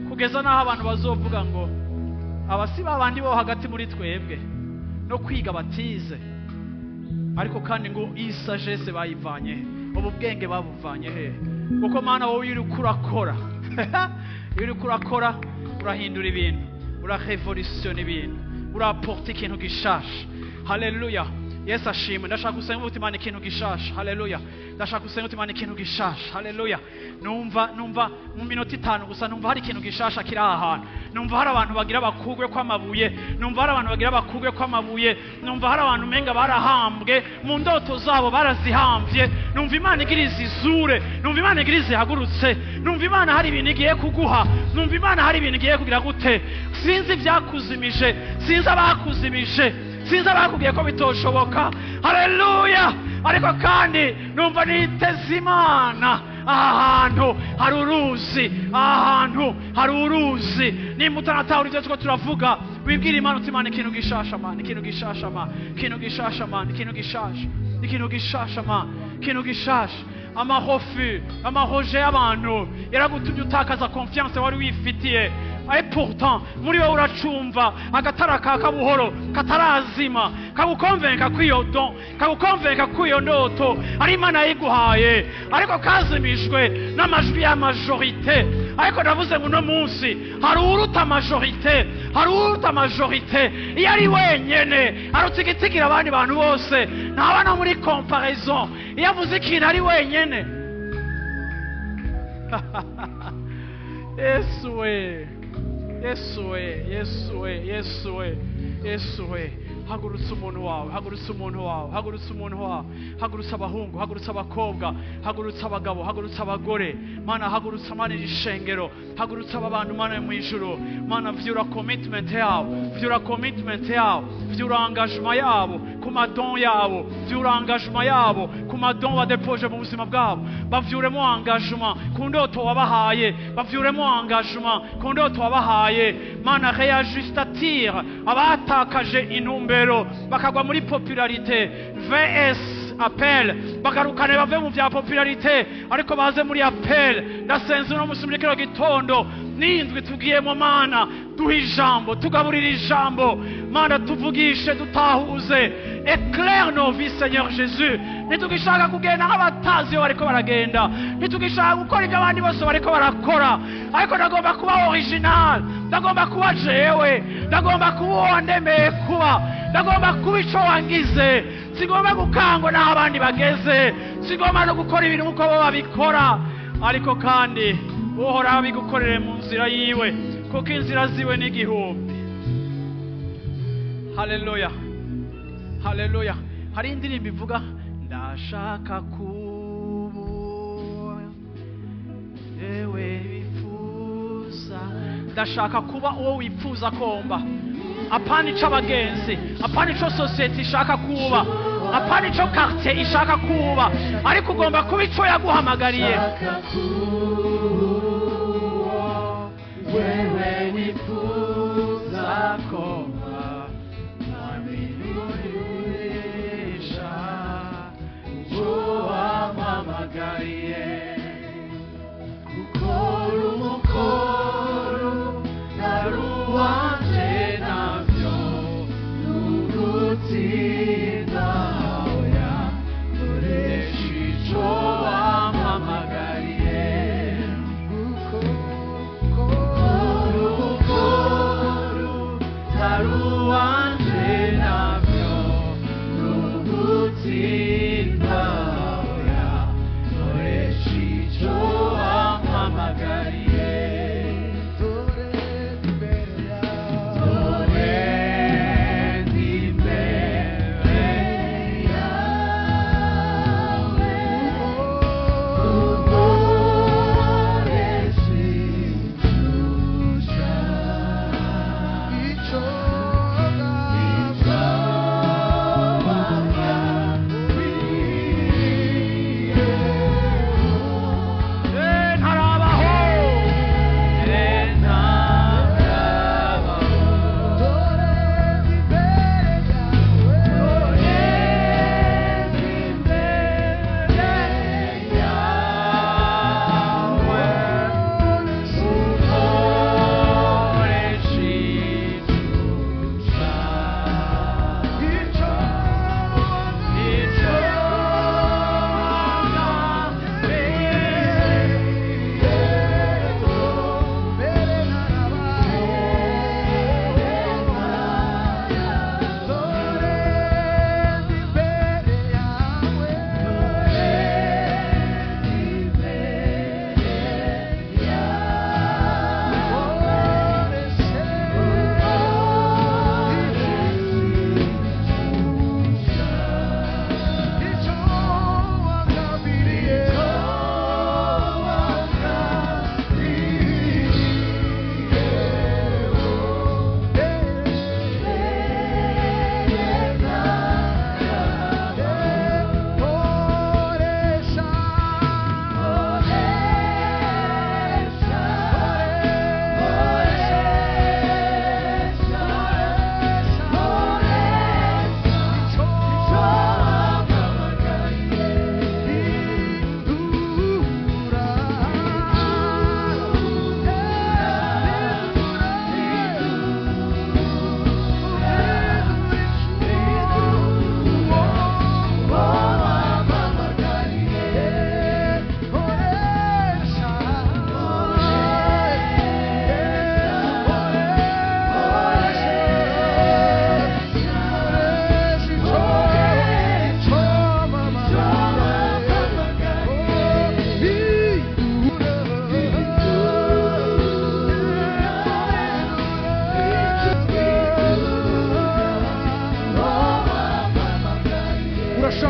kugeza n'aho abantu bazovuga ngo aba si babandi bo hagati muri twebwe, no kwiga batize, ariko kandi ngo iyi sagesse bayivanye he? Ubu bwenge babuvanye he? Kuko Mana, wowe iyo uriko urakora, iyo uriko urakora, urahindura ibintu, urarevolutiona ibintu, uraporta ikintu gishasha. Haleluya, Yesu ashimwe. Ndashaka gusenga uti: Imana, ikintu gishasha. Haleluya. Ndashaka gusenga uti: Imana, ikintu gishasha. Haleluya. Numva mu minota 5 gusa, numva hari ikintu gishasha kiri aha hantu. Numva hari abantu bagira bakugwe kw'amabuye, numva hari abantu bagira bakugwe kw'amabuye, numva hari abantu umenga barahambwe mu ndoto zabo, barazihambye. Numva Imana igira izizure, numva Imana igira izihagurutse, numva Imana hari ibintu igiye kuguha, numva Imana hari ibintu igiye kugira gute. Sinzi ibyakuzimije, sinzi abakuzimije, sinzi abakubwiye ko bitoshoboka. Haleluya. Ariko kandi numva niteze Imana. Aha hantu hari uruzi, aha hantu hari uruzi. Nimba utaratahura ibyo turiko turavuga, wibwire Imana uti: Imana, ikintu gishasha. Mana, ikintu gishasha. Mana, ikintu gishasha. Mana, ikintu gishasha, ikintu gishasha. Mana, ikintu gishasha. Ama refus, ama rejets y'abantu yaragutumye utakaza confiance wari wifitiye. Et pourtant muri wowe uracumva agatara kaka buhoro katarazima, kagukonvenka kw'iyo don, kagukonvenka kw'iyo ndoto ari Imana yayiguhaye, ariko kazimijwe n'amajwi ya majorité. Ariko ndavuze ngo uno munsi hari uruta majorité, hari uruta majorité. Iyo ari wenyene aruta igitigira abandi bantu bose, ntaba no muri comparaison. Iyo avuze ikintu ari wenyene. Yesu we, Yesu we, Yesu we, Yesu we, Yesu we. Hagurutse umuntu wawe, hagurutse umuntu wawe, hagurutse umuntu wawe, hagurutse abahungu, hagurutse abakobwa, hagurutse abagabo, hagurutse abagore. Mana, hagurutse, Mana, iri shengero, hagurutse aba bantu. Mana yo mu ijuru, Mana, vyura commitment yabo, vyura commitment yabo, vyura engagement yabo ku ma dons yabo, vyura engagement yabo ku ma dons wadepoje mu buzima bwabo, bavyuremo engagement ku ndoto wabahaye, bavyuremo engagement ku ndoto wabahaye. Mana, réajuste à tir abatakaje intumbero bakagwa muri popularité vs appel, bagarukane bave mu bya popularité ariko baze muri appel. Ndasenze uno musi, muri kino gitondo n'indwi tugiyemo, Mana, duha ijambo, tugaburire ijambo. Mana, tuvugishe, dutahuze. Éclaire nos vies, Seigneur Jésus. Ntitugishaka kugenda nk'abatazi iyo bariko baragenda, ntitugishaka gukora ibyo abandi bose bariko barakora, ariko ndagomba kuba original, ndagomba kuba jewe, ndagomba kuba uwo wandemeye kuba, ndagomba kuba ico wangize. Sigomba gukangwa n'aho abandi bageze, sigomba no gukora ibintu nk'uko bo babikora. Ariko kandi Uhoraho abigukorere mu nzira yiwe, kuko inzira ziwe ni igihumbi. Haleluya, haleluya. Hari indirimbo ivuga: ndashaka kuba ewe wifuza, ndashaka kuba uwo wifuza komba, apana ico abagenzi, apana ico société ishaka kuba, apana ico quartier ishaka kuba, ariko ugomba kuba ico yaguhamagariye. Shaka kuba wewe wifuza komba, namenyesha icyo wampamagariye, gukora umukoro nari uwanje, nabyo n'ugutsinda. Oya, koresha icyo wampamagariye.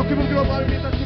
Kwimubwira mwami mwiza.